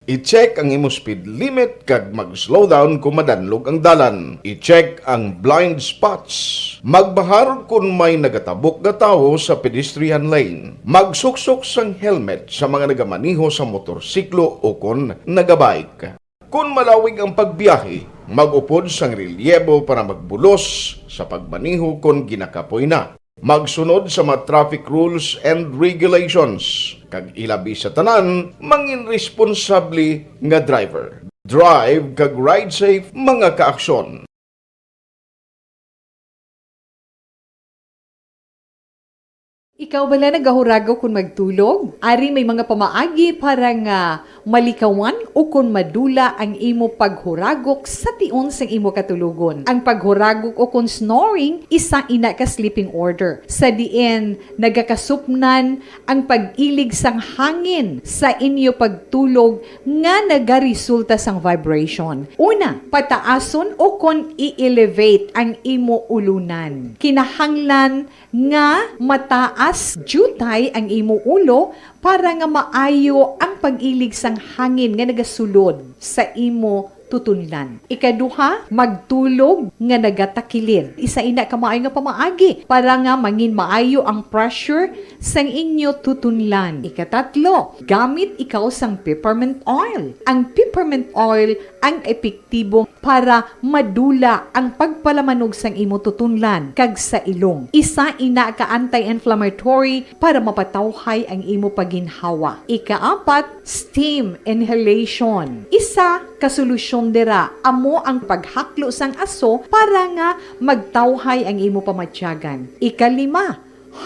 I-check ang imo speed limit kag mag-slow down kon madanlog ang dalan. I-check ang blind spots. Magbahar kon may nagatabok nga tawo sa pedestrian lane. Magsuksok sang helmet sa mga nagamaneho sa motorsiklo o kon nagabike. Kon malawig ang pagbiyahe, mag-upod sang relyebo para magbulos sa pagmaneho kon ginakapoy na. Magsunod sa mga traffic rules and regulations, kag ilabi sa tanan, mangin responsable nga driver. Drive kag ride safe, mga kaaksyon. Ikaw bala nagahuragok kon magtulog? Ari may mga pamaagi para nga malikawan o kon madula ang imo paghuragok sa tion sang imo katulogon. Ang paghuragok o kon snoring, isa ina ka sleeping order, sa diin nagakasupnan ang pag-ilig sang hangin sa inyo pagtulog nga nagaresulta sang vibration. Una, pataason o kon i-elevate ang imo ulunan. Kinahanglan nga mataas diutay ang imo ulo para nga maayo ang pag-ilig sang hangin nga nagasulod sa imo tutunlan. Ikaduha, magtulog nga nagatakilid. Isa ina ka maayo nga pamaagi para nga mangin maayo ang pressure sang inyo tutunlan. Ikatatlo, gamit ikaw sang peppermint oil. Ang peppermint oil ang epektibo para madula ang pagpalamanog sang imo tutunlan kag sa ilong. Isa ina ka anti-inflammatory para mapatawhay ang imo paginhawa. Ikaapat, steam inhalation. Isa ka solusyon dira amo ang paghaklo sang aso para nga magtawhay ang imo pamatyagan. Ikalima,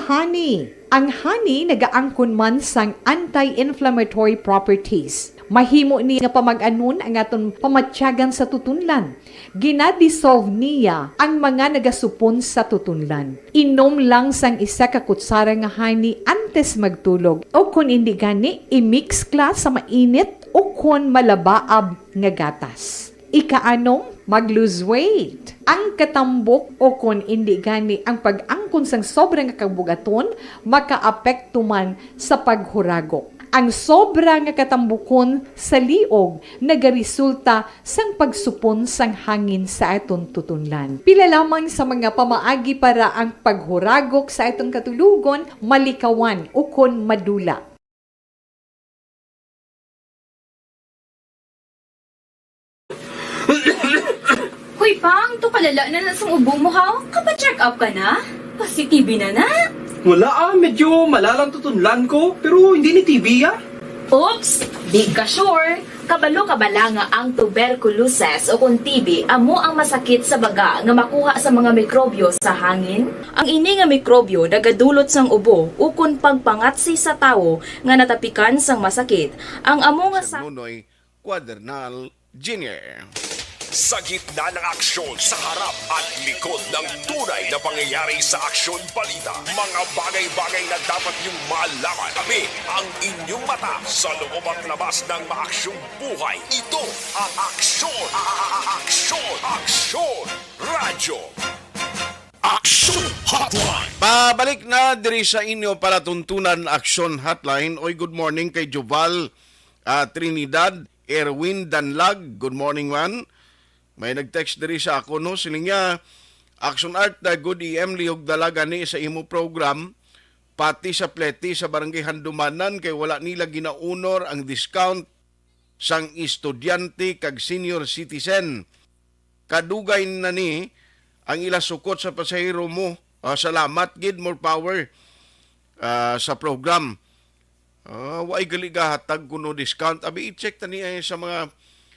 honey. Ang honey nagaangkon man sang anti-inflammatory properties. Mahimo ni nga pamag-anon ang aton pamatyagan sa tutunlan. Ginadissolve niya ang mga nagasupon sa tutunlan. Inom lang sang isa ka kutsara nga honey antes magtulog, o kon indi gani, i-mix kla sa mainit o kon malabaab nga gatas. Ikaanom, mag-lose weight. Ang katambok o kon indi gani ang pag-angkon sang sobra nga kabug-aton makaapekto man sa paghuragok. Ang sobra nga katambukon sa liog nagaresulta sang pagsupon sang hangin sa aton tutunlan. Pila lamang sa mga pamaagi para ang paghuragok sa aton katulogon malikawan ukon madula. Hoy, Pang, to kalala na na sang ubo mo, ha? Kapa-check up ka na? Kasi T B na na. Wala ah, medyo malalang tutunlan ko, pero hindi ni T B ah. Oops, di ka sure. Kabalo ka bala nga ang tuberculosis o kon T B amo ang masakit sa baga nga makuha sa mga mikrobyo sa hangin? Ang ini nga mikrobyo nagadulot sang ubo ukon pagpangatsi sa tawo nga natapikan sang masakit. Ang amo nga Sir sa Nonoy Cuadernal Junior. Sa gitna ng aksyon, sa harap at likod ng tunay na pangyayari sa Aksyon Balita, mga bagay-bagay na dapat niyong malaman. Kami ang inyong mata sa loob at labas ng maaksyong buhay. Ito ang Aksyon, a-, a-, a-, Aksyon, Aksyon Radyo. Aksyon Hotline. Pabalik na diri sa inyo palatuntunan, Aksyon Hotline. Oy, good morning kay Joval, ah, Trinidad, Erwin Danlag. Good morning, man. May nag-text diri sa ako, no? Siling niya, "Action Art, the good E M, lihog dala gani sa imo program, pati sa plete sa Barangay Handumanan, kay wala nila ginaunor ang discount sang estudyante kag senior citizen. Kadugay na ni ang ila sukot sa pasahero mo. Ah, salamat gid, more power, ah, sa program." Ah, way gali gahatag kuno discount. Abi, i-check tani ay sa mga,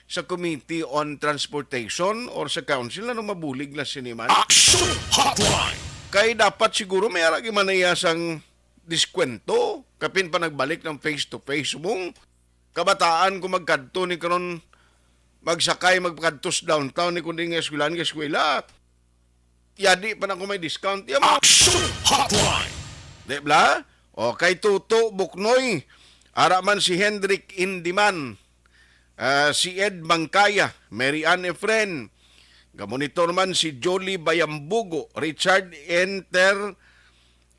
sa Committee on Transportation or sa Council, ano mabulig na sini man. Action Hotline. Kay dapat siguro may ara gyud man iya sang diskwento. Kapin pa nagbalik ng face to face mong kabataan kung magkadto ni karon magsakay magpakadto sa downtown ni kundi nga eskwelahan nga eskwela. Yadi pa na ko may discount. Iya mo. Action Hotline. Di bla? O, kay Tuto Buknoy, ara man si Hendrik Indiman, ah, si Ed Mangkaya, Mary Ann Efren, gamonitor man si Jolly Bayambugo, Richard Enter,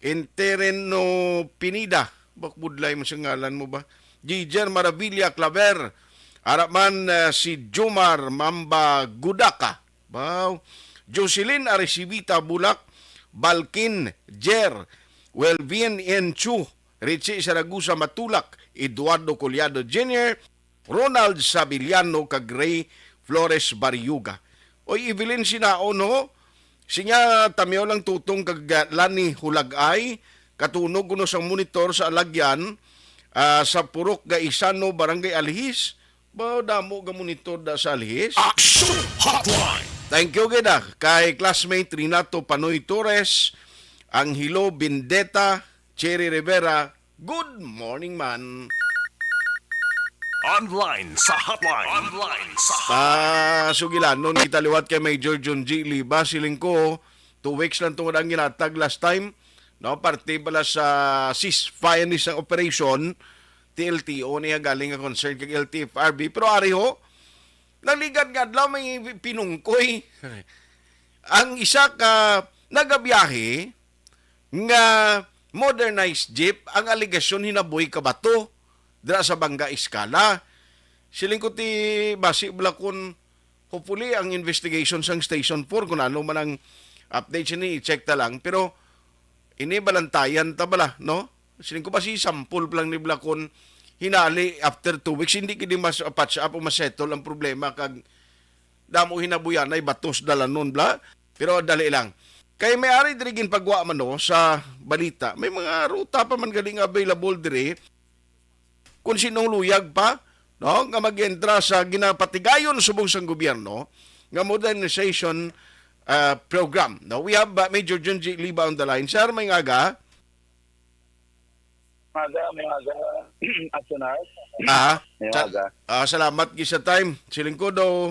Entereno Pinida, bakbudlay mo sa ngalan mo ba? Giger Maravilla Claver, ara man, ah, si Jomar Mamba Gudaka, Wow. Jocelyn Arcivita Bulak, Balkin Jer, Welvin Enchu, Richie Saragusa Matulak, Eduardo Collado Junior, Ronald Sabiliano, kag Ray Flores Barriuga. Oy, Evelyn Sinaon, ho? Sinya, tamyaw lang Tutong kag, ah, Lani Hulagay, katunog kuno sang monitor sa Alagyan, ah, sa Purok Gaisano, Barangay Alihis. Ba, damo ga monitor da sa Alihis. Action Hotline. Thank you gid, ah, kay classmate Renato Panoy Torres, Angelo Bendeta, Cherry Rivera. Good morning, man. Online sa hotline. Online sa Pa, sugilanon kita liwat kay Major John G. Liba, siling ko, two weeks lang tungod ang ginatag last time, no? Parte pala sa ceasefire ni sa operation, T L T O niya galing nga concern kag L T F R B. Pero ari ho, nagligad nga adlaw may pinungkoy. Ang isa ka nagabiyahe nga modernized jeep, ang alegasyon hinaboy ka bato dira sa Banga Escala. Siling ko ti basi bala kun hopefully ang investigation sang Station four kung ano man ang update sini, i-check ta lang. Pero ini balantayan ta bala, no? Siling ko basi sample pa lang ni bala kun hinali after two weeks, hindi gid mas patch up o masettle ang problema kag damo hinabuyanay batos dalanon bla. Pero dali lang. Kay may ari diri ginpagwa man, no, sa balita. May mga ruta pa man gali nga available diri. Kung sinong luyag pa, no, nga mag-entra sa ginapatigayon subong sang gobyerno nga modernization, ah, program. No, we have, uh, Major Junji Liba on the line. Sir, may aga. Maga, may maga, Action Art. Ah, May sa-, maga. Ah, salamat gid sa time. Siling ko daw,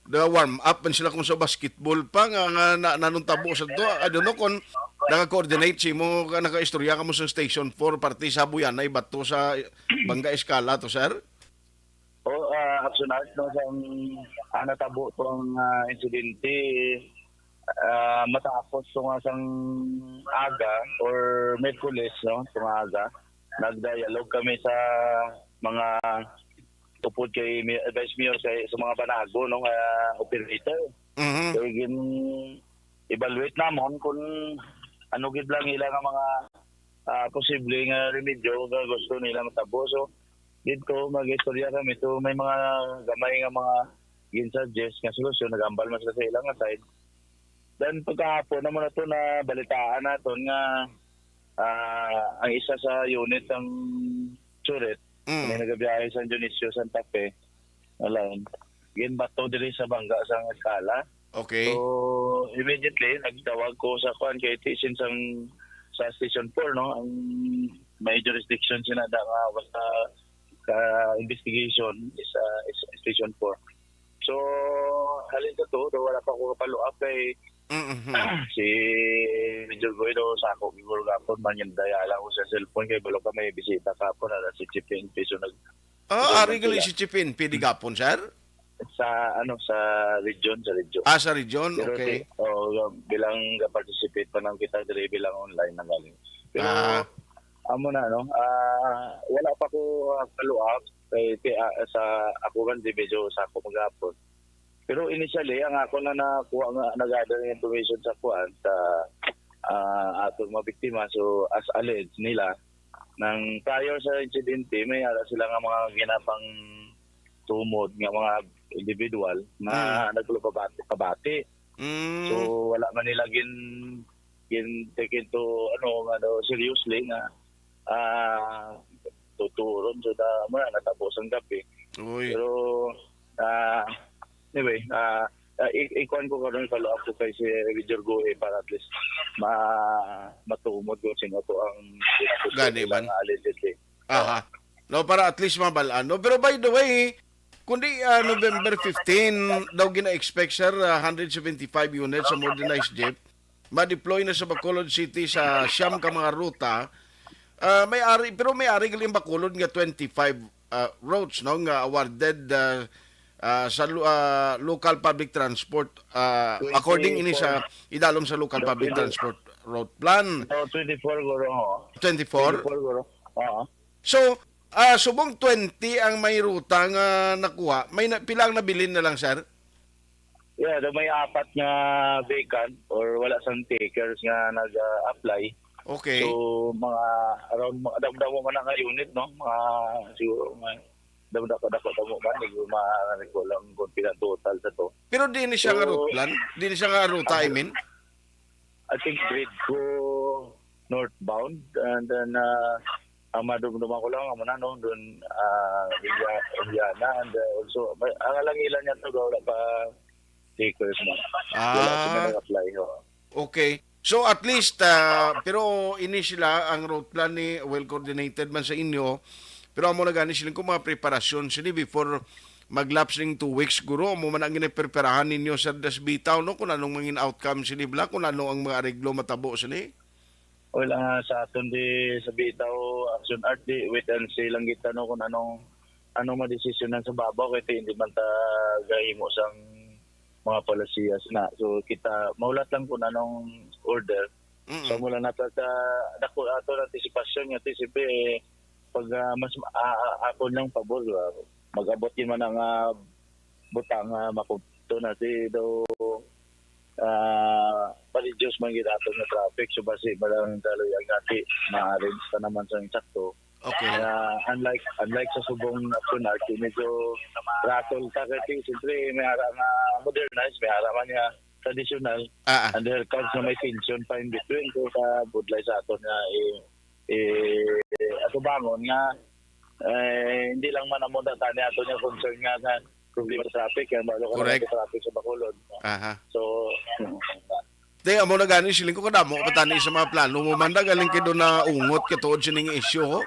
daw warm up man sila kung sa basketball pa nga, nga na, nanong tabo sa to. I don't know kung naka-coordinate si mo, ka-, naka-istorya ka mo sa Station four, parte sa Buyanay, bato sa Banga Escala to, sir? O, ah, Action Art, no, sang, ah, natabo tong, ah, insidente, ah, matapos to nga sang aga or Miyerkules, no, to nga aga, nagdialogue kami sa mga upod kay Mi-, Vice Mayor sa, sa mga banago, no, nga operator. Mhm. So, gin-evaluate namon kung ano gid lang ila nga mga, ah, posible nga remedyo nga gusto nila matabo. So, dito, mag-istorya kami. So, may mga gamay nga mga gin-suggest nga solusyon, nagambal man sila sa ilang side. Then, pagkahapon naman na to, nabalitaan naton nga, ah, ang isa sa unit sang Churit, Mm. may nagabiyahe sa Dionisio, Santa Fe, Alam. Ginbato diri sa bangga sa Escala. Okay. So, immediately, nagtawag ko sa kuan kay ti-, since ang sa Station four, no, ang may jurisdiction sina da nga basta ka investigation is, ah, is Station four. So, halin sa to, do wala pa ko follow up kay Mm-hmm. Si Major Goy do sa ako, siguro gapon, man yung daya lang ko sa cellphone, kay balo ka may bisita ka po na si Chief N P, so nag- Ah, ari gali si Chief N P di gapon, sir? Sa, ano, sa region, sa region. Ah, sa region? Pero okay. Ti-, oh, bilang ga-participate pa nang kita diri bilang online na galing. Pero, ah, amo na, no? Ah, wala pa ko, ah, follow up. Kay, ti-, ah, sa ako man, di medyo sa ako maghapon. Pero initially, ang ako na nakuha nga, nag-gather ng information sa kuan, sa, ah, atong mga biktima. So, as alleged nila, nang prior sa insidente, may ara sila nga mga ginapang tumod nga mga individual na Hmm. nagpabati-pabati. Mm. So, wala man nila gin-, gin-take into, ano, ano, seriously nga, ah, tuturon. So, da, mo na, natapos ang gabi. Uy. Pero, ah, anyway, ah, ah, i-, ikuan ko karon, follow up ko kay si Major Goy para at least ma-, matumod ko sino to ang ginapos Gani nila man. nga allegedly. Aha. No, para at least mabal-an, no? Pero by the way, kundi, ah, November fifteen daw gina-expect, sir, ah, hundred seventy-five units sa modernized jeep ma-deploy na sa Bacolod City sa siyam ka mga ruta. Ah, may ari, pero may ari gali ang Bacolod nga twenty-five, ah, routes, no, nga awarded, ah, ah, sa lo-, ah, local public transport, ah, according ini sa idalom sa local public transport route plan. Oh, twenty-four, guro, oh. Twenty-four? Twenty-four, guro. Oo. So, ah, subong twenty ang may ruta nga nakuha. May na, pila ang nabilin na lang, sir? Yeah, do may apat nga vacant or wala sang takers nga nag-apply. Okay. So, mga around, mga damo-damo man na nga unit, no? Mga, siguro, mga damo-damo, damo-damo man, hindi ko ma-, hindi ko alam kung pila total sa to. Pero di ni siya nga So, route plan? Di ni siya nga ruta, I mean? I think grade ko northbound, and then, uh, ang madumduman ko lang, amo na, no, doon, ah, Iliana, and, uh, also, may, ang alangilan niya to, wala pa takers mo. Wala Ah. sila nag-apply, ho. Okay. So, at least, ah, pero ini sila, ang route plan ni well coordinated man sa inyo, pero amo na gani sila kung mga preparasyon sila before mag-lapse ning two weeks, guro, amo man ang ginapreparahan ninyo sa das bitaw, no, kung anong mangin outcome sila, bla, kung ano ang mga areglo matabo sila. Well, ah, sa aton di sa Bitaw, Action Art, di wait and see lang kita, no, kung anong, anong madesisyonan sa babaw, kay ti-, hindi man ta gahimo sang mga palasiyas na. So, kita, maulat lang kung anong order. Mm. So, mula na ta sa dako ato na antisipasyon nga, ti, siyempre, pag, ah, mas, ah, ah, ako niyang pabor, ah, mag-abot yun man ang, ah, butang, ah, makunto na si do, ah, ma-reduce man gid ato nga traffic. So, basi, malang kaloy ang ati, ma-arrange pa naman sa insakto. Okay. Kaya, unlike, unlike sa subong na Action Art, medyo rattle ta kay, siyempre, may ara nga modernize, may ara man nga traditional. Ah, ah. And there comes na may tension pa in between. So, sa budlay sa aton nga, eh, eh, ato bangon nga, eh, hindi lang man amo na tani ato nga concern nga sa problema sa traffic, kaya balo ka Correct. naman sa traffic sa Bacolod. Aha. So, Te, amo na gani, siling ko kadamo pa tani sa mga plano mo, manda galing kay do na ungot ka tuod sining issue, ho?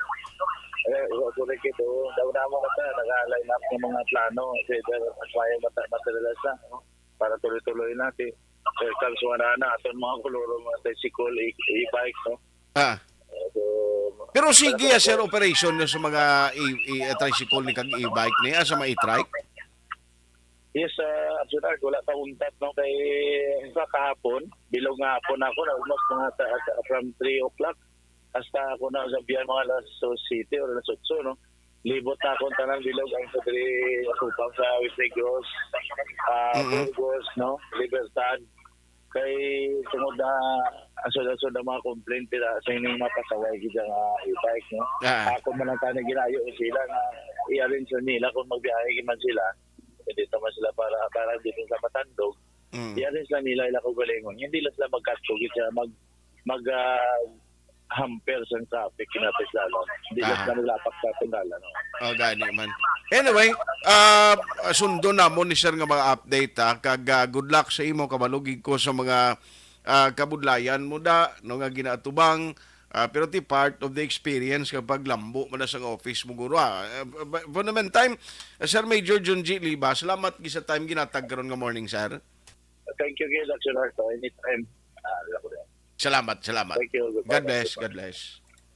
Eh, wa ko na kito. Daw na mo na ta, naka-line up ng mga plano. Kasi there, mas may mata-, materialize na, no? Para tuloy-tuloy na. Ti, eh, kag suwara na, aton mga kuluro, mga tricycle, e-, e-bike, no? Ah. Eh, so, Pero sige, para ah, sir, tuloy. operation nyo sa mga e-, e-, tricycle ni kag e-bike ni, ah, sa mga e-trike? Yes, uh, Action Art, wala ta untat, no? Kay sa kahapon, bilog nga hapon ako, na almost mga sa, sa, from three o'clock, hasta ako na sa biyan mga alas siyete or alas otso, no? Libot na akong tanan bilog ang sa diri, Asupang sa West Negros, ah, Mm-mm. Burgos, no? Libertad. Kay tungod na asod-asod ang mga complaint nila sa ining mga pasaway gid nga e-bike, no? Ah. Ako man ang tani ginayo sila nga i-arrange na nila kung magbiyahe man sila. Hindi naman sila para, para dito sa Matandog. Mm. I-arrange na nila ila kaugalingon. Hindi lang sila magkatugid sa mag, mag, ah, hamper sang traffic kinatagdalan. Di lang Ah. sila maglapak sa tindalan, no? Oh, gani man. Anyway, ah, sundo namon ni sir nga mga update, ha, kag, ah, good luck sa imo, kabalugig ko sa mga, ah, kabudlayan mo da, no, nga ginaatubang, ah, pero ti part of the experience kapag lambo man na sa office mo, guro, ah. Eh, but for the meantime, ah, Sir Major Junji Liba, salamat gid sa time ginatag karon nga morning, sir. Thank you, Gil, Action Heart, anytime. Ah, wala ko na. Salamat, salamat. Thank you. Goodbye. God bless, God bless.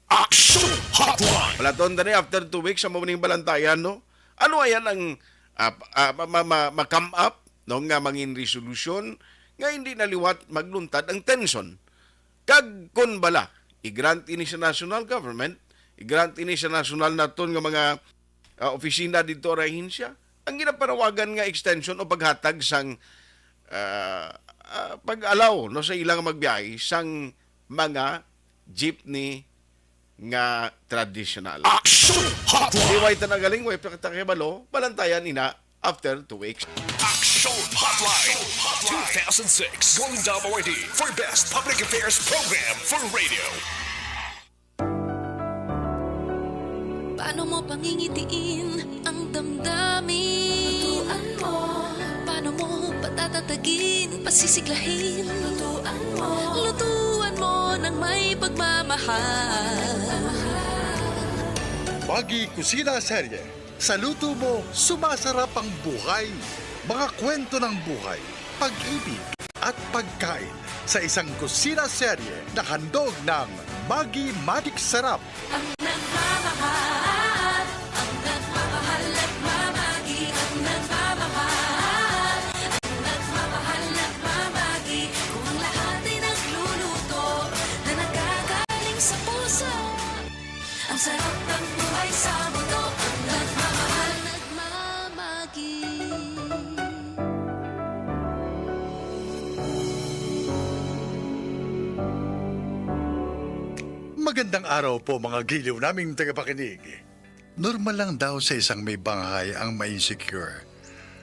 Action Hotline. Palaton tani after two weeks sa mamuning balantayan, no? Ano ayan ang, ah, ah, ma-, ma-, ma-, ma-come up, no, nga mangin resolusyon nga hindi na liwat magluntad ang tension? Kag kun bala, i-grant ini sa national government, i-grant ini sa national naton nga mga, ah, opisina didto, or ahensya, ang ginapanawagan nga extension o paghatag sang, ah, ah, pag-allow, no, sa ilang magbiyahe sang mga jeepney nga traditional. Action Hotline. Di way ta nagaling, way pa kita kahibalo, balantayan ina after two weeks. Action Hotline two thousand six, Golden Dome Awardee for Best Public Affairs Program for Radio. Paano mo pangingitiin ang damdamin? Lutuan mo. Paano mo patatatagin, pasisiglahin? Lutuan mo. Lutuan mo ng may pagmamahal. Maggi Kusina Serye. Sa luto mo, sumasarap ang buhay. Mga kwento ng buhay, pag-ibig, at pagkain sa isang kusina serye na handog ng Maggi Magic Sarap. Ang nagmamahal, ang nagmamahal, nagmamagi, ang nagmamahal, ang nagmamahal, nagmamagi. Kung ang lahat ay nagluluto na nagagaling sa puso, ang sarap ng buhay sa mundo, ang nagmamahal, nagmamagi. Magandang araw po, mga giliw naming tagapakinig. Normal lang daw sa isang may bahay ang ma-insecure,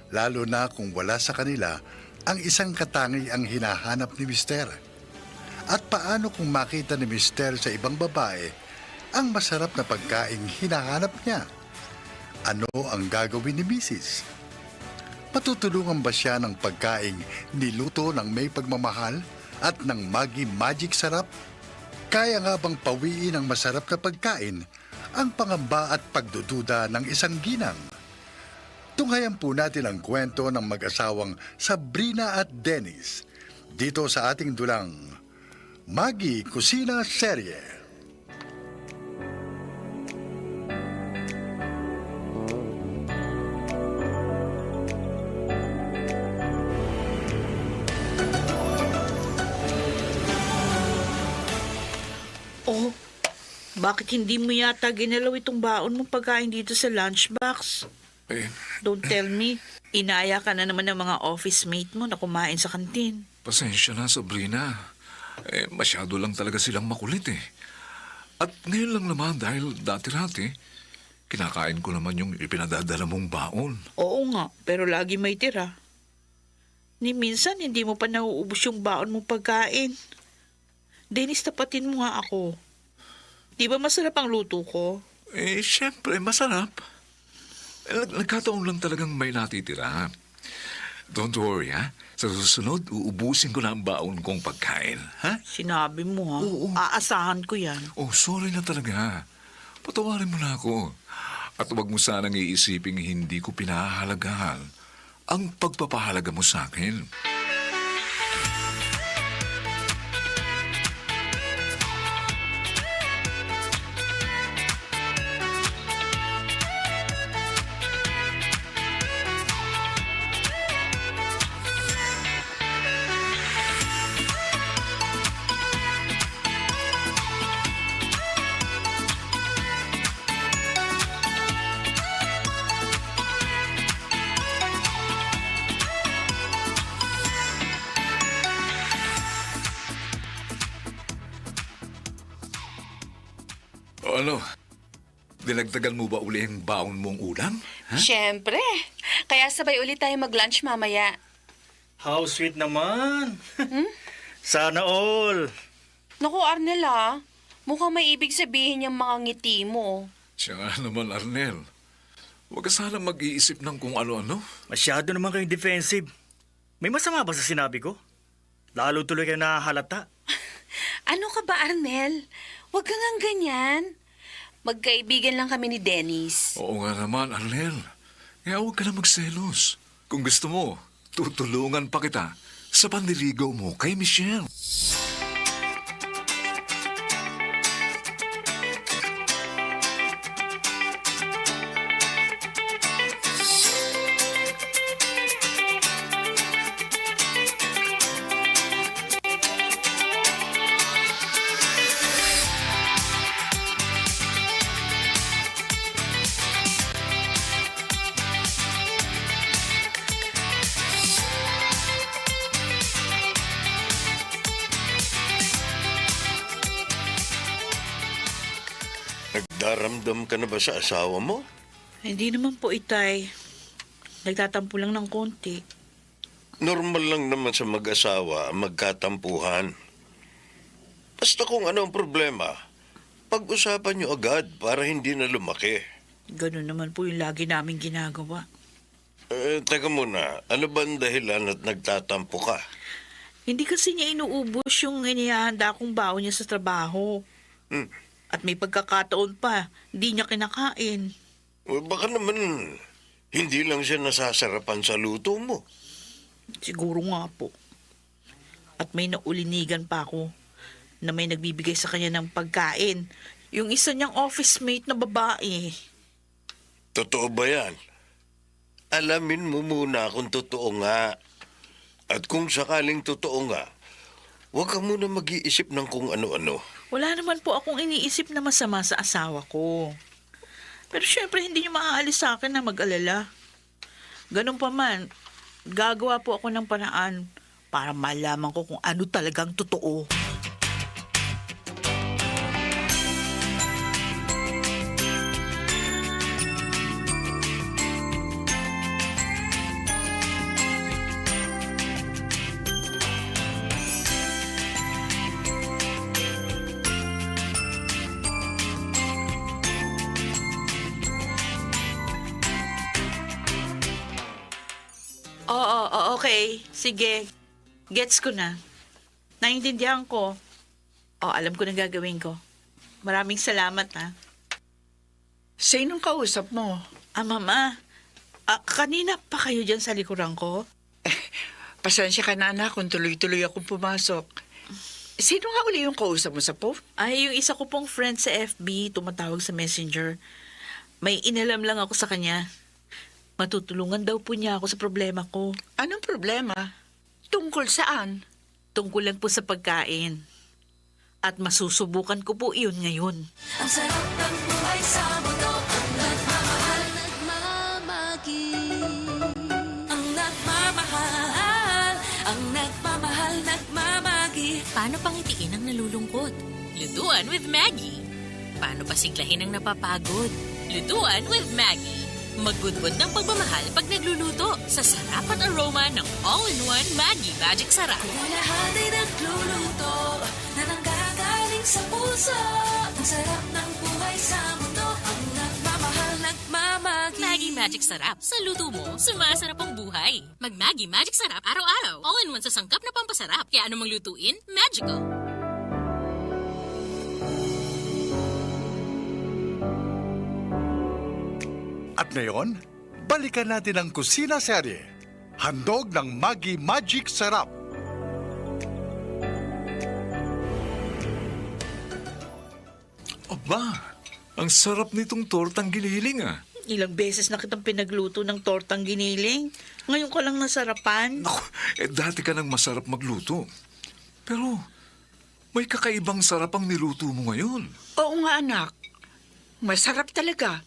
lalo na kung wala sa kanila ang isang katangi ang hinahanap ni Mister. At paano kung makita ni Mister sa ibang babae ang masarap na pagkaing hinahanap niya? Ano ang gagawin ni Misis? Matutulungan ba siya ng pagkaing niluto ng may pagmamahal at ng Maggi Magic Sarap? Kaya nga bang pawiin ang masarap na pagkain ang pangamba at pagdududa ng isang ginang? Tunghayan po natin ang kwento ng mag-asawang Sabrina at Dennis dito sa ating dulang Maggi Kusina Serye. Oh, bakit hindi mo yata ginalaw itong baon mong pagkain dito sa lunchbox? Eh. Don't tell me, inaya ka na naman ng mga office mate mo na kumain sa kantin. Pasensya na, Sabrina. Eh, masyado lang talaga silang makulit eh. At ngayon lang naman dahil dati-rati, kinakain ko naman yung ipinadadala mong baon. Oo nga, pero lagi may tira. Ni minsan, hindi mo pa nauubos yung baon mong pagkain. Dennis, tapatin mo nga ako. Di ba masarap ang luto ko? Eh, syempre, masarap. Eh, nag-, nagkataon lang talagang may natitira. Don't worry, ha? Sa susunod, uubusin ko na ang baon kong pagkain, ha? Sinabi mo, ha? Oo. Aasahan ko yan. Oh, sorry na talaga. Patawarin mo na ako. At huwag mo sanang iisiping hindi ko pinahahalagahan ang pagpapahalaga mo sa akin. O ano? Dinagdagan mo ba uli ang baon mong ulam? Ha? Siyempre. Kaya sabay ulit tayo mag-lunch mamaya. How sweet naman. Hmm? Sana all. Naku, Arnel, ah. Mukhang may ibig sabihin yung mga ngiti mo. Siya nga naman, Arnel. Huwag ka sana mag-iisip ng kung ano-ano. Masyado naman kayong defensive. May masama ba sa sinabi ko? Lalo tuloy kayo nahahalata. Ano ka ba, Arnel? Huwag ka ngang ganyan. Magkaibigan lang kami ni Dennis. Oo nga naman, Arnel. Kaya huwag ka na magselos. Kung gusto mo, tutulungan pa kita sa panliligaw mo kay Michelle. Nagdaramdam ka na ba sa asawa mo? Hindi naman po, Itay. Nagtatampo lang ng konti. Normal lang naman sa mag-asawa ang magkatampuhan. Basta kung ano ang problema, pag-usapan niyo agad para hindi na lumaki. Ganun naman po yung lagi naming ginagawa. Eh, teka muna, ano ba ang dahilan at nagtatampo ka? Hindi kasi niya inuubos yung inihahanda kong baon niya sa trabaho. Hmm. At may pagkakataon pa, di niya kinakain. O, baka naman, hindi lang siya nasasarapan sa luto mo. Siguro nga po. At may naulinigan pa ako na may nagbibigay sa kanya ng pagkain. Yung isa niyang office mate na babae. Totoo ba yan? Alamin mo muna kung totoo nga. At kung sakaling totoo nga, huwag ka muna mag-iisip ng kung ano-ano. Wala naman po akong iniisip na masama sa asawa ko. Pero syempre, hindi niyo maaalis sa akin na mag-alala. Ganun pa man, gagawa po ako ng paraan para malaman ko kung ano talagang totoo. Oo, o-, okay. Sige. Gets ko na. Naiintindihan ko. O, alam ko na gagawin ko. Maraming salamat, ha. Sinong kausap mo? Ah, Mama. Ah, kanina pa kayo dyan sa likuran ko? Eh, pasensya ka na, anak, kung tuloy-tuloy akong pumasok. Sino nga uli yung kausap mo sa phone? Ay, yung isa ko pong friend sa F B, tumatawag sa Messenger. May inalam lang ako sa kanya. Matutulungan daw po niya ako sa problema ko. Anong problema? Tungkol saan? Tungkol lang po sa pagkain. At masusubukan ko po iyon ngayon. Ang sarap ng buhay sa mundo, ang nagmamahal, nagmamagi. Ang nagmamahal, ang nagmamahal, nagmamagi. Paano pangitiin ang nalulungkot? Lutuan with Maggie. Paano pasiglahin ang napapagod? Lutuan with Maggie. Magbudbod ng pagmamahal pag nagluluto sa sarap at aroma ng all-in-one Maggie Magic Sarap. Kung lahat ay nagluluto na nanggagaling sa puso, ang sarap ng buhay sa mundo, ang nagmamahal, nagmamagi. Maggie Magic Sarap. Sa luto mo, sumasarap ang buhay. Mag Maggie Magic Sarap araw-araw. All-in-one sa sangkap na pampasarap. Kaya anumang lutuin, magical. At ngayon, balikan natin ang Kusina Serye. Handog ng Maggi Magic Sarap. Aba, ang sarap nitong tortang giniling, ah. Ilang beses na kitang pinagluto ng tortang giniling. Ngayon ka lang nasarapan? Naku, eh, dati ka nang masarap magluto. Pero may kakaibang sarap ang niluto mo ngayon. Oo nga, anak. Masarap talaga.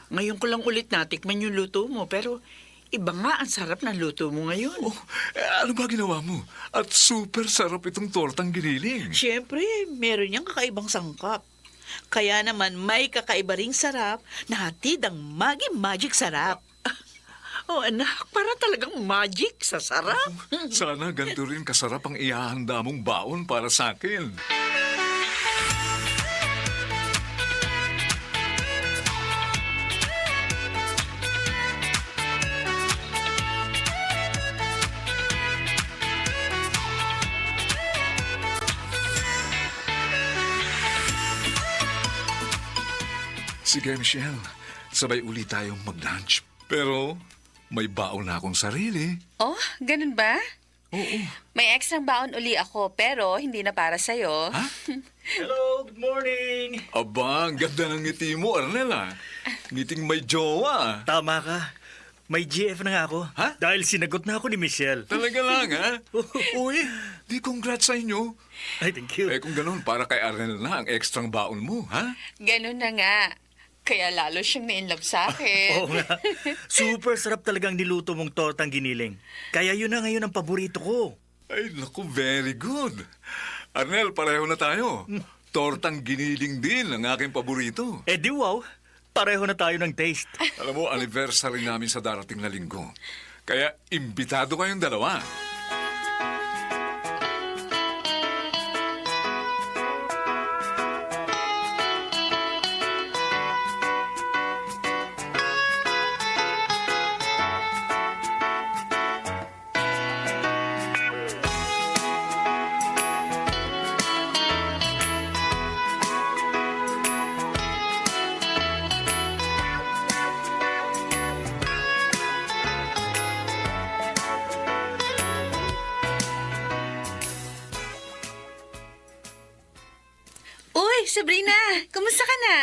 Ngayon ko lang ulit natikman yung luto mo, pero iba nga ang sarap ng luto mo ngayon. Oh, eh, ano ba ginawa mo? At super sarap itong tortang giniling. Siyempre, meron niyang kakaibang sangkap. Kaya naman may kakaiba ring sarap na hatid ang Maggi Magic Sarap. Oh, anak, para talagang magic sa sarap. Sana ganito rin kasarap ang ihahanda mong baon para sa akin. Sige, Michelle. Sabay uli tayong mag-lunch. Pero may baon na akong sarili. Oh, ganun ba? Oo. May extra baon uli ako, pero hindi na para sa'yo. Ha? Hello, good morning. Aba, ang ganda ng ngiti mo, Arnel, ah. Ngiting may jowa. Tama ka. May G F na nga ako. Ha? Dahil sinagot na ako ni Michelle. Talaga lang, ha? Uy, di congrats sa inyo. Ay, thank you. Eh, kung ganun, para kay Arnel na ang extrang baon mo, ha? Ganun na nga. Kaya lalo siyang na-in love sa akin. Oo nga. Super sarap talagang niluto mong tortang giniling. Kaya yun na ngayon ang paborito ko. Ay, naku, very good. Arnel, pareho na tayo. Mm. Tortang giniling din ang aking paborito. Eh, di wow. Pareho na tayo ng taste. Alam mo, anniversary namin sa darating na linggo. Kaya imbitado kayong dalawa. Uy, Sabrina! Kumusta ka na?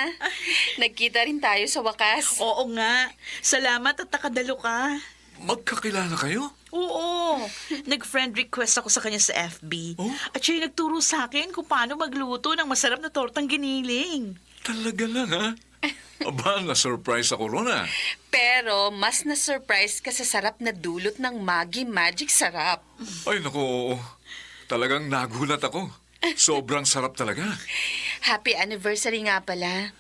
Nagkita rin tayo sa wakas. Oo nga. Salamat at nakadalo ka. Magkakilala kayo? Oo. Nag-friend request ako sa kanya sa F B. Oh? At siya yung nagturo sa akin kung paano magluto ng masarap na tortang giniling. Talaga lang, ha? Aba, na-surprise ako ron, ah. Pero mas na-surprise ka sa sarap na dulot ng Maggi Magic Sarap. Ay, naku, oo. Talagang nagulat ako. Sobrang sarap talaga. Happy anniversary nga pala.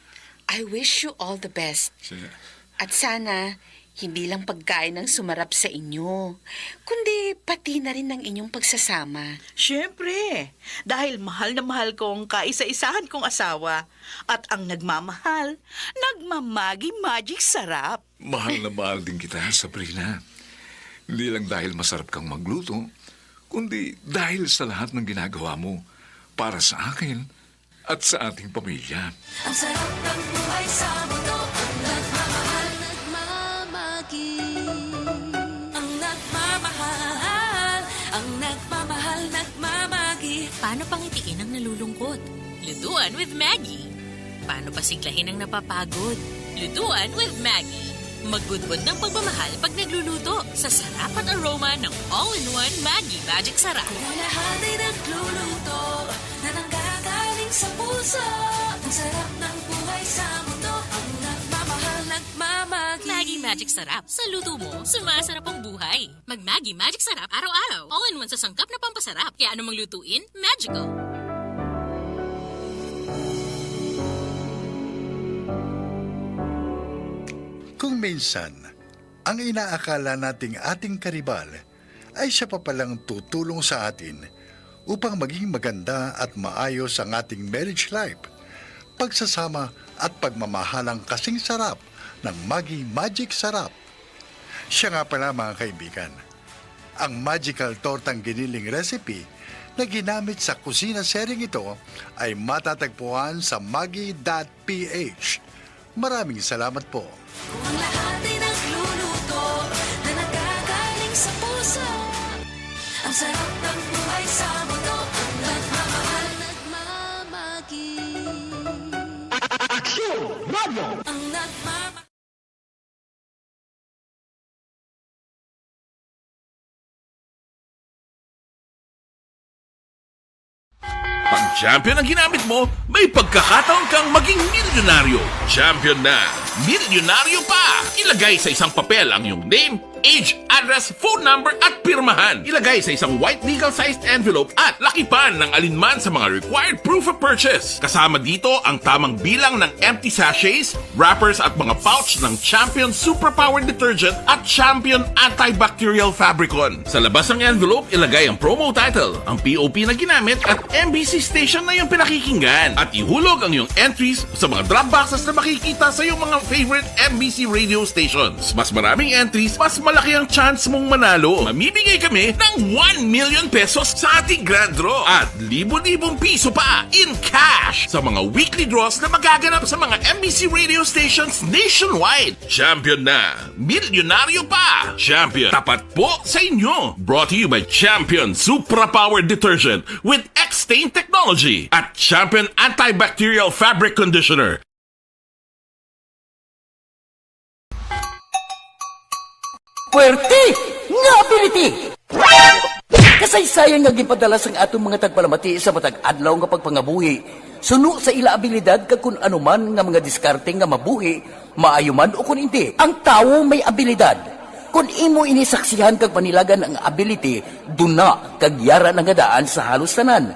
I wish you all the best. Sige. At sana, hindi lang pagkain ang sumarap sa inyo, kundi pati na rin ang inyong pagsasama. Siyempre, dahil mahal na mahal ko ang kaisa-isahan kong asawa. At ang nagmamahal, nagmamagi-magic sarap. Mahal na mahal din kita, Sabrina. Hindi lang dahil masarap kang magluto, kundi dahil sa lahat ng ginagawa mo para sa akin at sa ating pamilya. Ang sarap ng buhay sa mundo, ang nagmamahal, nagmamagi. Ang nagmamahal, ang nagmamahal, nagmamagi. Paano pangitiin ang nalulungkot? Lutuan with Maggie. Paano pasiglahin ang napapagod? Lutuan with Maggie. Magbudbod ng pagmamahal pag nagluluto sa sarap at aroma ng all-in-one Maggie Magic Sarap. Kung lahat ay nagluluto na nanggagaling sa puso, ang sarap ng buhay sa mundo, ang nagmamahal, nagmamagi. Maggie Magic Sarap. Sa luto mo, sumasarap ang buhay. Mag Maggi Magic Sarap araw-araw. All-in-one sa sangkap na pampasarap. Kaya anumang lutuin, magical. Kung minsan, ang inaakala nating ating karibal ay siya pa palang tutulong sa atin upang maging maganda at maayos ang ating marriage life, pagsasama at pagmamahalang kasing sarap ng Maggi Magic Sarap. Siya nga pala, mga kaibigan, ang magical tortang giniling recipe na ginamit sa kusina sharing ito ay matatagpuan sa maggi dot P H. Maraming salamat po. Kung ang lahat ay nagluluto na nagagaling sa puso, ang sarap ng buhay sa mundo, ang nagmamahal, nagmamagi. Aksyon Radio. Ang nagmamahal. Pag champion ang ginamit mo, may pagkakataon kang maging milyonaryo. Champion na, milyonaryo pa! Ilagay sa isang papel ang iyong name, age, address, phone number, at pirmahan. Ilagay sa isang white legal-sized envelope at lakipan ng alinman sa mga required proof of purchase. Kasama dito ang tamang bilang ng empty sachets, wrappers at mga pouch ng Champion Superpower Detergent at Champion Antibacterial Fabricon. Sa labas ng envelope, ilagay ang promo title, ang P O P na ginamit at M B C station na iyong pinakikinggan. At ihulog ang iyong entries sa mga drop boxes na makikita sa iyong mga favorite M B C radio stations. Mas maraming entries, mas Laki ang chance mong manalo. Mamimigay kami ng one million pesos sa ating grand draw at libo-libong piso pa in cash sa mga weekly draws na magaganap sa mga M B C radio stations nationwide. Champion na, milyonaryo pa. Champion, tapat po sa inyo. Brought to you by Champion Supra Power Detergent with X-Stain Technology at Champion Antibacterial Fabric Conditioner. Puwerte nga ability! Kasaysayan nga ginpadala sang aton mga tagpalamati sa matag adlaw nga pagpangabuhi, suno sa ila abilidad kag kun ano man nga mga diskarte nga mabuhi, maayo man o kun indi. Ang tawo may abilidad. Kun imo ini saksihan kag panilagan ang ability, duna kag yara na nga daan sa halos tanan.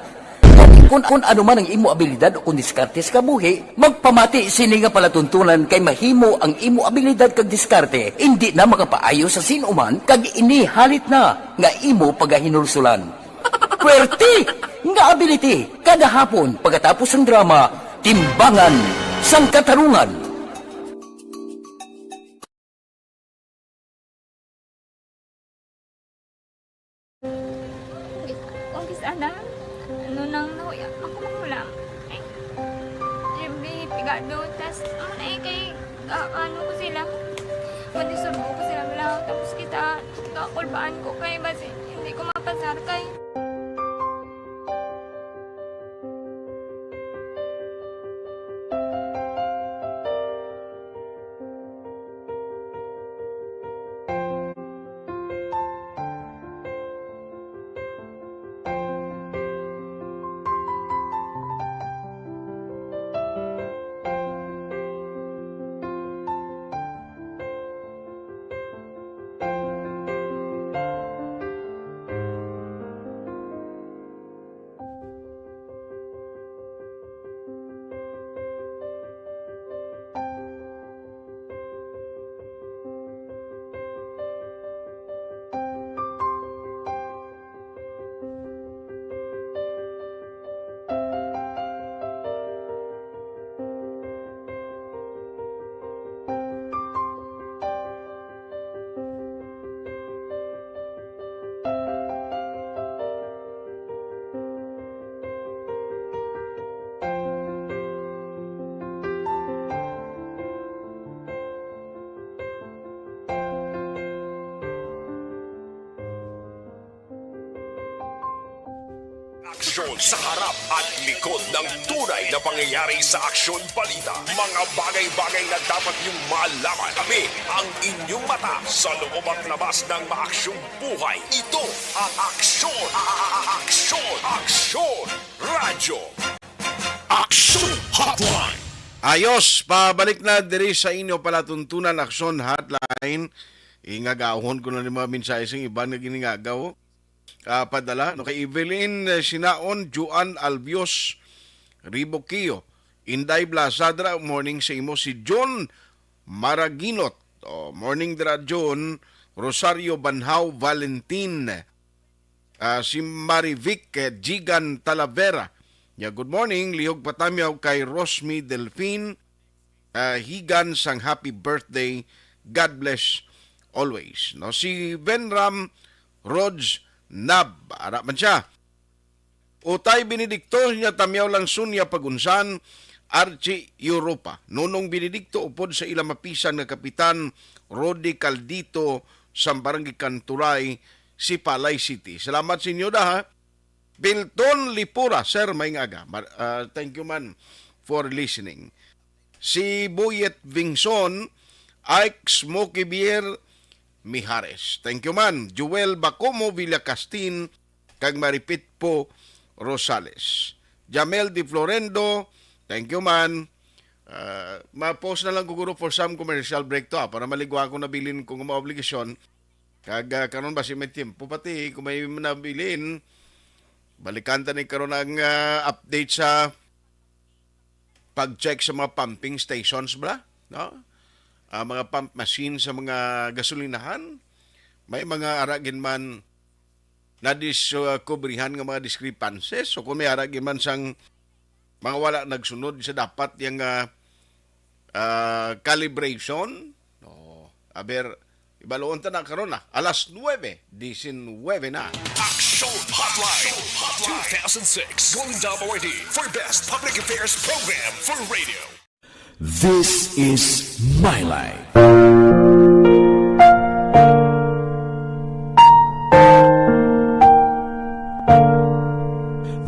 Kun, kun ano man ang imo abilidad o kun diskarte sa kabuhi, magpamati sini nga palatuntunan kay mahimo ang imo abilidad kag diskarte indi na makapaayo sa sin-o man kag ini halit na nga imo pagahinulsulan. Puwerte nga ability kada hapon pagkatapos sang drama Timbangan sang Katarungan. Kung kisa na, ano nang nahuya ako magulang. Eh, every pigado, tas ano na eh, kay ah, ano ko sila, madisurbo ko sila lang. Tapos kita, kakulbaan ko kay basi hindi ko mapasar kay Aksyon sa harap at likod ng tunay na pangyayari sa Aksyon Balita. Mga bagay-bagay na dapat niyong malaman. Kami ang inyong mata sa loob at labas ng maaksyong buhay. Ito ang Aksyon, Aksyon, Aksyon Radyo. Aksyon Hotline. Ayos, pabalik na diri sa inyo palatuntunan Aksyon Hotline. Ingagahon ko na ni mga mensahe sa iban nga giningagaw. Ah, padala, no, kay Evelyn eh, Sinaon, Juan Albios, Riboquio, Inday Blasadra, morning sa imo, si John Maraginot. Oh, morning dira, John. Rosario Banhaw, Valentin. Ah, si Marivic eh, Jigan Talavera. Ya, good morning. Lihog patamyaw kay Rosmi Delfin, ah, Higan sang happy birthday. God bless always. No, si Venram Rods Nab, ara man siya. Utay Benedicto, niya tamyaw lang Sunya Pagunsan, Archie Europa. Nunong Benedicto upod sa ila mapisan nga kapitan Rodi Caldito sa Barangay Kanturay, Sipalay City. Salamat sa inyo da, ha. Bilton Lipura, sir, may nga aga. Mar- ah, thank you man for listening. Si Boyet Vingson, Ike Smoky Beer Mijares. Thank you man. Joel Bacomo Villacastin, kag Maripit po Rosales. Jamel Di Florendo, thank you man. Ah, ma-post na lang ko guro for some commercial break to, ah, para maligwa ko nabilin ko nga mga obligasyon. Kag ah, karon ba si may tiempo pati kung may nabilin, balikan ta ni karon ang ah, update sa pag-check sa mga pumping stations ba, no? Ah, mga pump machine sa mga gasolinahan, may mga ara gid man nadiskubrihan nga mga discrepancies. So kung may ara gid man sang mga wala nagsunod sa dapat yang ah, ah, calibration, no, aber Ibaluon ta na karon na, alas nuebe disinwebe na. Action Hotline two thousand six Golden Dome Awardee for Best Public Affairs Program for Radio. This is My Life.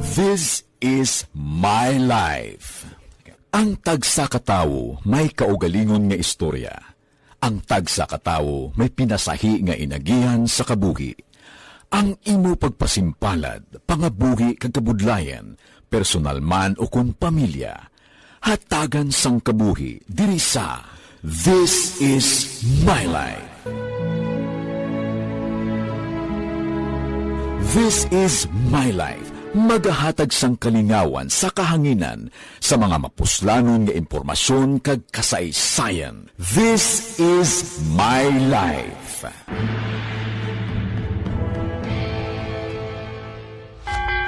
This is My Life. Ang tagsa ka tawo may kaugalingon nga istorya. Ang tagsa ka tawo may pinasahi nga inagihan sa kabuhi. Ang imo pagpasimpalad, pangabuhi kag kabudlayan, personal man o kon pamilya, hatagan sang kabuhi diri sa This Is My Life. This Is My Life, magahatag sang kalingawan sa kahanginan sa mga mapuslanon nga impormasyon kag kasaysayan. This Is My Life.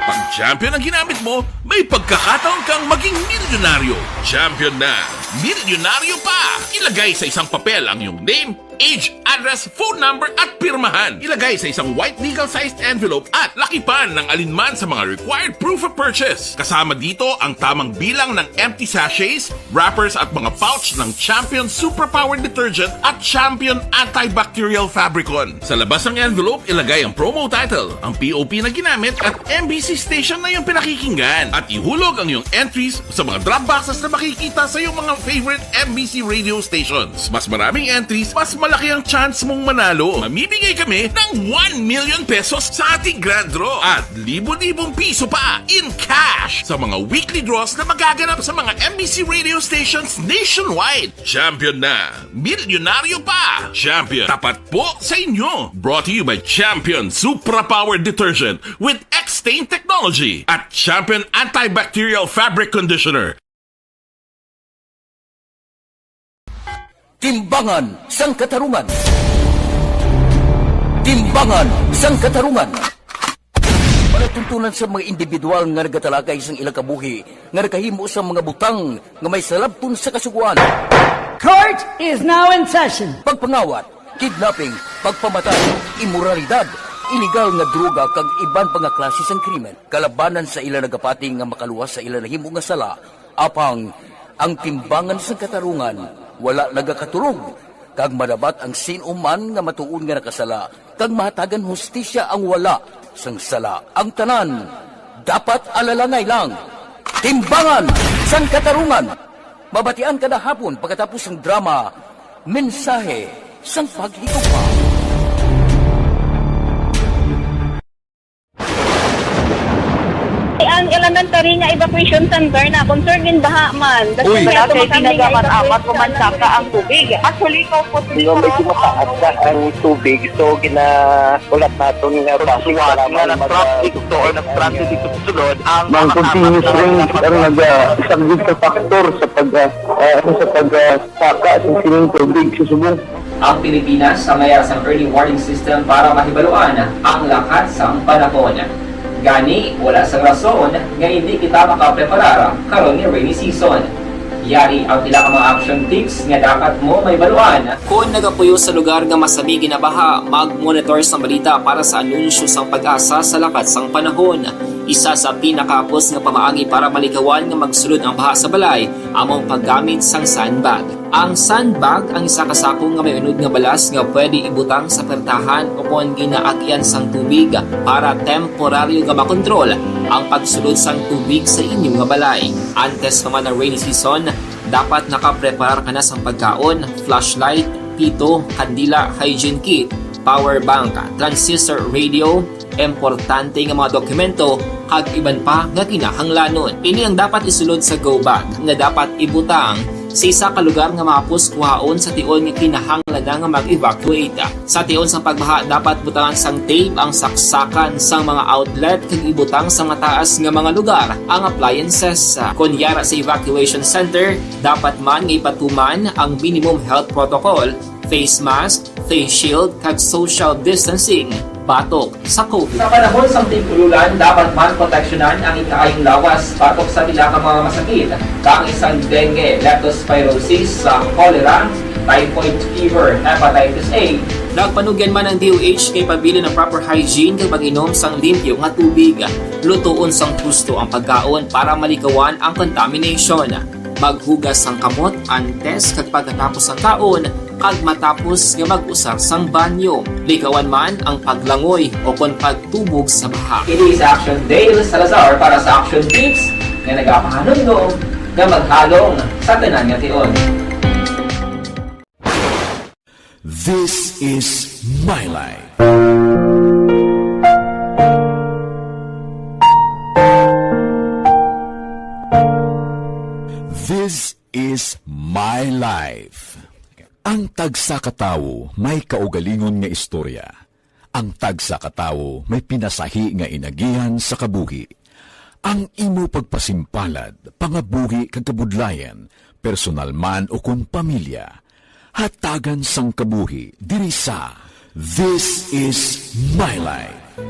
Pag champion ang ginamit mo, may pagkakataon kang maging milyonaryo. Champion na, milyonaryo pa! Ilagay sa isang papel ang iyong name, age, address, phone number, at pirmahan. Ilagay sa isang white legal-sized envelope at lakipan ng alinman sa mga required proof of purchase. Kasama dito ang tamang bilang ng empty sachets, wrappers, at mga pouch ng Champion Superpower Detergent at Champion Antibacterial Fabricon. Sa labas ng envelope, ilagay ang promo title, ang P O P na ginamit, at M B C station na iyong pinakikinggan. At ihulog ang iyong entries sa mga drop boxes na makikita sa iyong mga favorite M B C radio stations. Mas maraming entries, mas malaki ang chance mong manalo. Mamimigay kami ng one million pesos sa ating grand draw at libo-libong piso pa in cash sa mga weekly draws na magaganap sa mga M B C radio stations nationwide. Champion na! Milyonaryo pa! Champion, tapat po sa inyo! Brought to you by Champion Supra Power Detergent with X-Stain Technology at Champion Antibacterial Fabric Conditioner. Timbangan sang Katarungan. Timbangan sang Katarungan. Palatuntunan sa mga individual nga nagatalakay sang ilang kabuhi nga nakahimo sang mga butang nga may salabton sa Kasugoan. Court is now in session. Pagpangawat, kidnapping, pagpamatay, imoralidad, iligal nga droga kag iban pa nga klase sang krimen kalabanan sa ila nagapati nga makaluwas sa ila nahimo nga sala. Apang ang timbangan sang katarungan wala nagakatulog, kag madabat ang sin-o man nga matuod nga nakasala, kag mahatagan hustisya ang wala sang sala. Ang tanan dapat alalangay lang. Timbangan sang Katarungan. Mabatian kada hapon pagkatapos sang drama, Mensahe sang Paghigugma. Ang elementary nga evacuation center na concerned in baha man. That's Uy. Why Wala ito kay makami nga tinaga man, evacuation amat ko man center. Saka ang tubig. Actually, ikaw po, Di ba, medyo mataas na ang tubig, so ginahulat naton nga Pagsuwat traffic nga alarm na mag-, traffic to or nag-traffic dito sa sulod, ang Ang makasapat continuous na rain ang nagpag- naga-, isa gid ka factor sa pag, ah, ah, ano, sa pag, ah, saka sa sining tubig sa subong. Ang Pilipinas sa mayara sang early warning system para mahibaluan ang lakat sang panahon. Gani, wala sang rason nga indi kita makapreparar karon nga rainy season. Yari ang pila ka mga action tips nga dapat mo mahibaluan. Kon nagapuyo sa lugar nga masami ginabaha, mag-monitor sang balita para sa anunsyo sang PAGASA sa lakat sang panahon. Isa sa pinakahapos nga pamaagi para malikawan nga magsulod ang baha sa balay amo ang paggamit sang sandbag. Ang sandbag ang isa ka sako nga may unod nga balas nga pwede ibutang sa pertahan ukon ginaagyan sang tubig para temporaryo nga makontrol ang pagsulod sang tubig sa inyo nga balay. Antes pa man ang rainy season, dapat nakapreparar ka na sang pagkaon, flashlight, pito, kandila, hygiene kit, power bank, transistor radio, importante nga mga dokumento, kag iban pa nga kinahanglanon. Ini ang dapat isulod sa go bag nga dapat ibutang sa isa ka lugar nga mahapos kuhaon sa tion nga kinahanglan na nga mag-evacuate. Sa tion sang pagbaha, dapat butangan sang tape ang saksakan sang mga outlet kag ibutang sa mataas nga mga lugar ang appliances. Kon yara sa evacuation center, dapat man nga ipatuman ang minimum health protocol, face mask, face shield, kag social distancing batok sa COVID. Sa panahon sang tig-ululan, dapat man proteksyonan ang ikaayong lawas batok sa pila ka mga masakit, kaangay sang dengue, leptospirosis, sa cholera, typhoid fever, hepatitis A, Nagpanugyan man ang D O H nga ipabilin ang proper hygiene kag mag-inom sang limpyo nga tubig. Lutoon sang husto ang pagkaon para malikawan ang contamination. Maghugas sang kamot antes kag pagkatapos sang kaon, kag matapos nga mag-usar sang banyo. Likawan man ang paglangoy o kon pagtubog sa baha. Ini si Action Dale Salazar para sa Action Tips nga nagapahanumdom nga maghalong sa tanan nga tion. This is my life. This is my life. Ang tagsa ka tawo may kaugalingon nga istorya. Ang tagsa ka tawo may pinasahi nga inagihan sa kabuhi. Ang imo pagpasimpalad, pangabuhi kag kabudlayan, personal man o kon pamilya, hatagan sang kabuhi diri sa This Is My Life.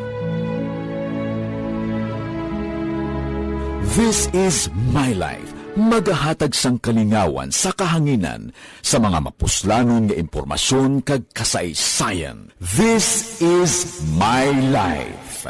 This Is My Life, magahatag sang kalingawan sa kahanginan sa mga mapuslanon nga impormasyon kag kasaysayan. This Is My Life.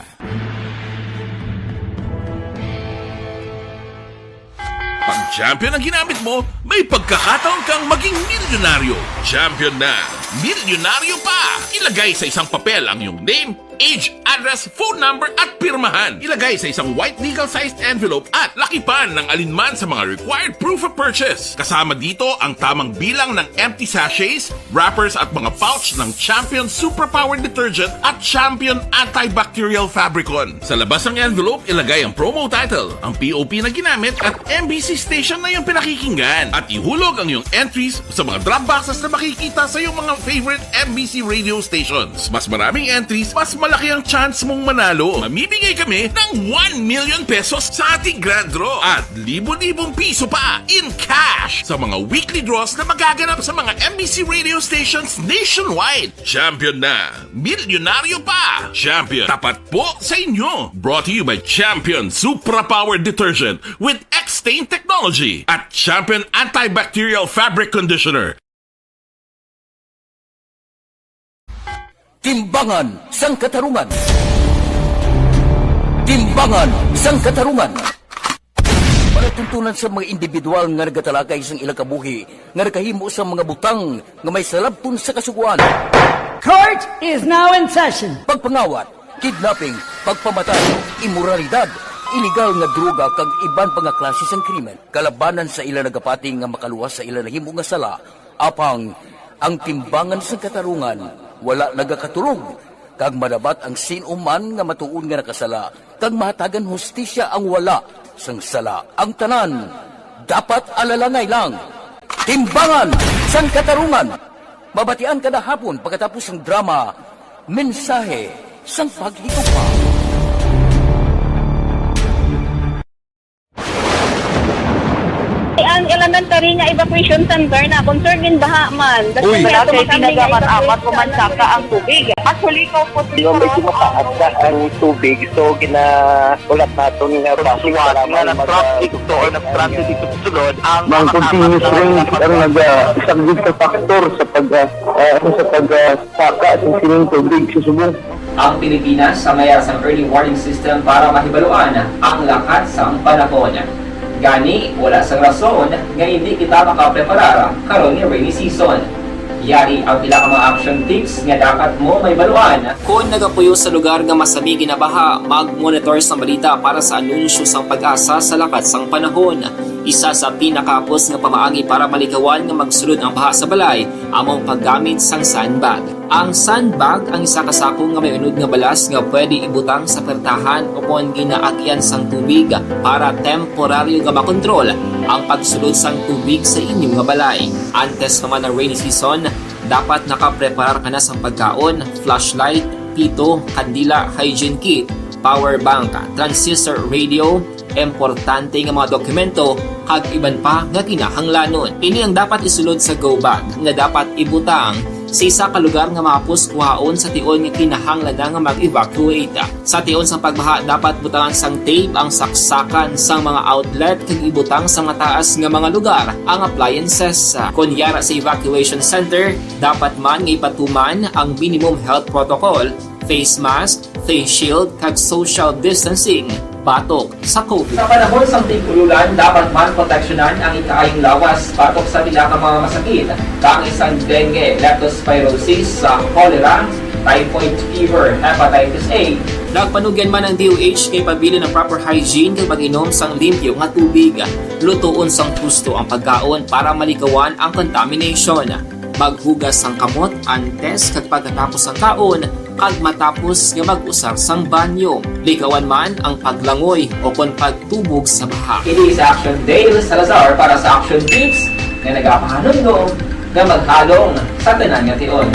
Pag champion ang ginamit mo, may pagkakataon kang maging milyonaryo. Champion na, milyonaryo pa! Ilagay sa isang papel ang iyong name, age, address, phone number, at pirmahan. Ilagay sa isang white legal-sized envelope at lakipan ng alinman sa mga required proof of purchase. Kasama dito ang tamang bilang ng empty sachets, wrappers, at mga pouch ng Champion Superpower Detergent at Champion Antibacterial Fabricon. Sa labas ng envelope, ilagay ang promo title, ang P O P na ginamit, at M B C station na iyong pinakikinggan. At ihulog ang iyong entries sa mga drop boxes na makikita sa iyong mga favorite M B C radio stations. Mas maraming entries, mas malaki ang chance mong manalo. Mamimigay kami ng one million pesos sa ating grand draw at libo-libong piso pa in cash sa mga weekly draws na magaganap sa mga M B C radio stations nationwide. Champion na! Milyonaryo pa! Champion, tapat po sa inyo! Brought to you by Champion Supra Power Detergent with X-Stain Technology at Champion Antibacterial Fabric Conditioner. Timbangan sang Katarungan. Timbangan sang Katarungan. Palatuntunan sa mga individual nga nagatalakay sang ilang kabuhi nga nakahimo sang mga butang nga may salabton sa Kasugoan. Court is now in session. Pagpangawat, kidnapping, pagpamatay, imoralidad, iligal nga droga kag iban pa nga klase sang krimen kalabanan sa ila nagapati nga makaluwas sa ila nahimo nga sala. Apang ang timbangan sang katarungan wala nagakatulog, kag madabat ang sin-o man nga matuod nga nakasala, kag mahatagan hustisya ang wala sang sala. Ang tanan dapat alalangay lang. Timbangan sang Katarungan, mabatian kada hapon pagkatapos sang drama, Mensahe sang Paghigugma. Ang elementary nga evacuation center na concerned in baha man. Uy, wala kay tinaga man amat ko man saka ang tubig. Actually, ko po. Yung medyo mataas na ang tubig, so ginaulat naton nga base sa lamang nga nag-transit to or nag-transit dito sa sulod ang mga continuous rain ang naga-, isang good factor sa pag, ah, ah, sa pag, ah, saka sa sining tubig sa subong. Ang Pilipinas sa mayar sang early warning system para mahibaluan ang lakat sang panahon. Gani, wala sang rason nga hindi kita makapreparar karon nga rainy season. Yari ang pila ka mga action tips nga dapat mo mahibaluan. Kon nagapuyo sa lugar nga masami ginabaha, mag-monitor sang balita para sa anunsyo sang PAGASA sa lakat sang panahon. Isa sa pinakahapos nga pamaagi para malikawan nga magsulod ang baha sa balay amo ang paggamit sang sandbag. Ang sandbag ang isa ka sako nga may unod nga balas nga pwede ibutang sa pertahan ukon ginaagian sang tubig para temporaryo nga makontrol ang pagsulod sang tubig sa inyo nga balay. Antes pa man ang rainy season, dapat nakapreparar ka na sang pagkaon, flashlight, pito, kandila, hygiene kit, power bank, transistor radio, importante nga mga dokumento, kag iban pa nga kinahanglanon. Ini ang dapat isulod sa go bag nga dapat ibutang Sa isa ka lugar nga mahapos kuhaon sa tion nga kinahanglan na nga mag-evacuate. Sa tion sang pagbaha, dapat butangan sang tape ang saksakan sang mga outlet kag ibutang sa mataas nga mga lugar ang appliances. Kon yara sa evacuation center, dapat man nga ipatuman ang minimum health protocol, face mask, face shield, kag social distancing batok sa COVID. Sa panahon sang tig-ululan, dapat man proteksyonan ang ikaayong lawas batok sa pila ka mga masakit, kang sang dengue, leptospirosis, sa cholera, typhoid fever, hepatitis A. Nagpanugyan man ang D O H kay pabilin ang proper hygiene kag pag-inom sang limpyo nga tubig. Lutoon sang husto ang pagkaon para malikawan ang contamination. Maghugas sang kamot antes kag pagkatapos sang kaon, kag matapos nga mag-usar sang banyo. Likawan man ang paglangoy o kon pagtubog sa baha. Ini si Action Dale Salazar para sa Action Tips nga nagapahanumdom nga maghalong sa tanan nga tion.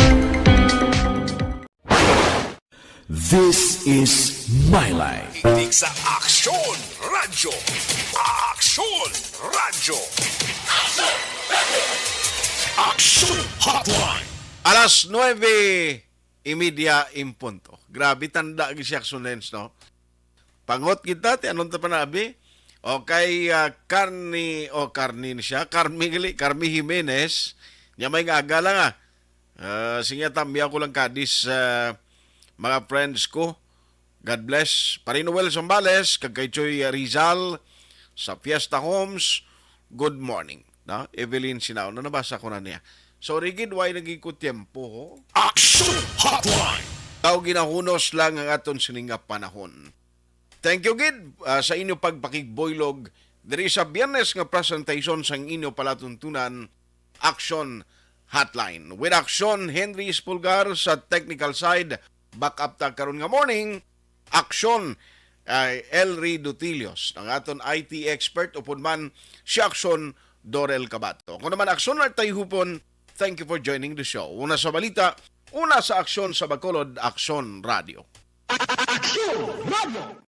This is My Life. Tigsa Aksyon Radyo. Aksyon Radyo. Aksyon Hotline. Alas nuebe y media en punto. Grabe, tanda gi si Action Lens, no? Pangot kita, ti anon ta panabi? O kay ah, Carni, o Carni ni siya, Carmi gali, Carmi Jimenez, niya may aga lang ah. Ah, sige, tambi ako lang kadis sa mga friends ko. God bless. Pare Noel Zambales, kag kay Choy Rizal, sa Fiesta Homes, good morning. No? Evelyn Sinaon, na nabasa ko na niya. Sorry gid, way naging ko tiempo, ho? Action Hotline. Tao ginahunos lang ang aton sining nga panahon. Thank you gid ah, sa inyo pagpakigboylog diri sa Biyernes nga presentation sang inyo palatuntunan, Action Hotline. With Action Henry Espulgar sa technical side, back up ta karon nga morning, Action ay Elry Dutilios, ang aton I T expert, upod man si Action Dorel Cabato. Ako naman, Action Art Tayhupon, thank you for joining the show. Una sa balita, una sa aksyon sa Bacolod, Action Radio. Aksyon Radyo.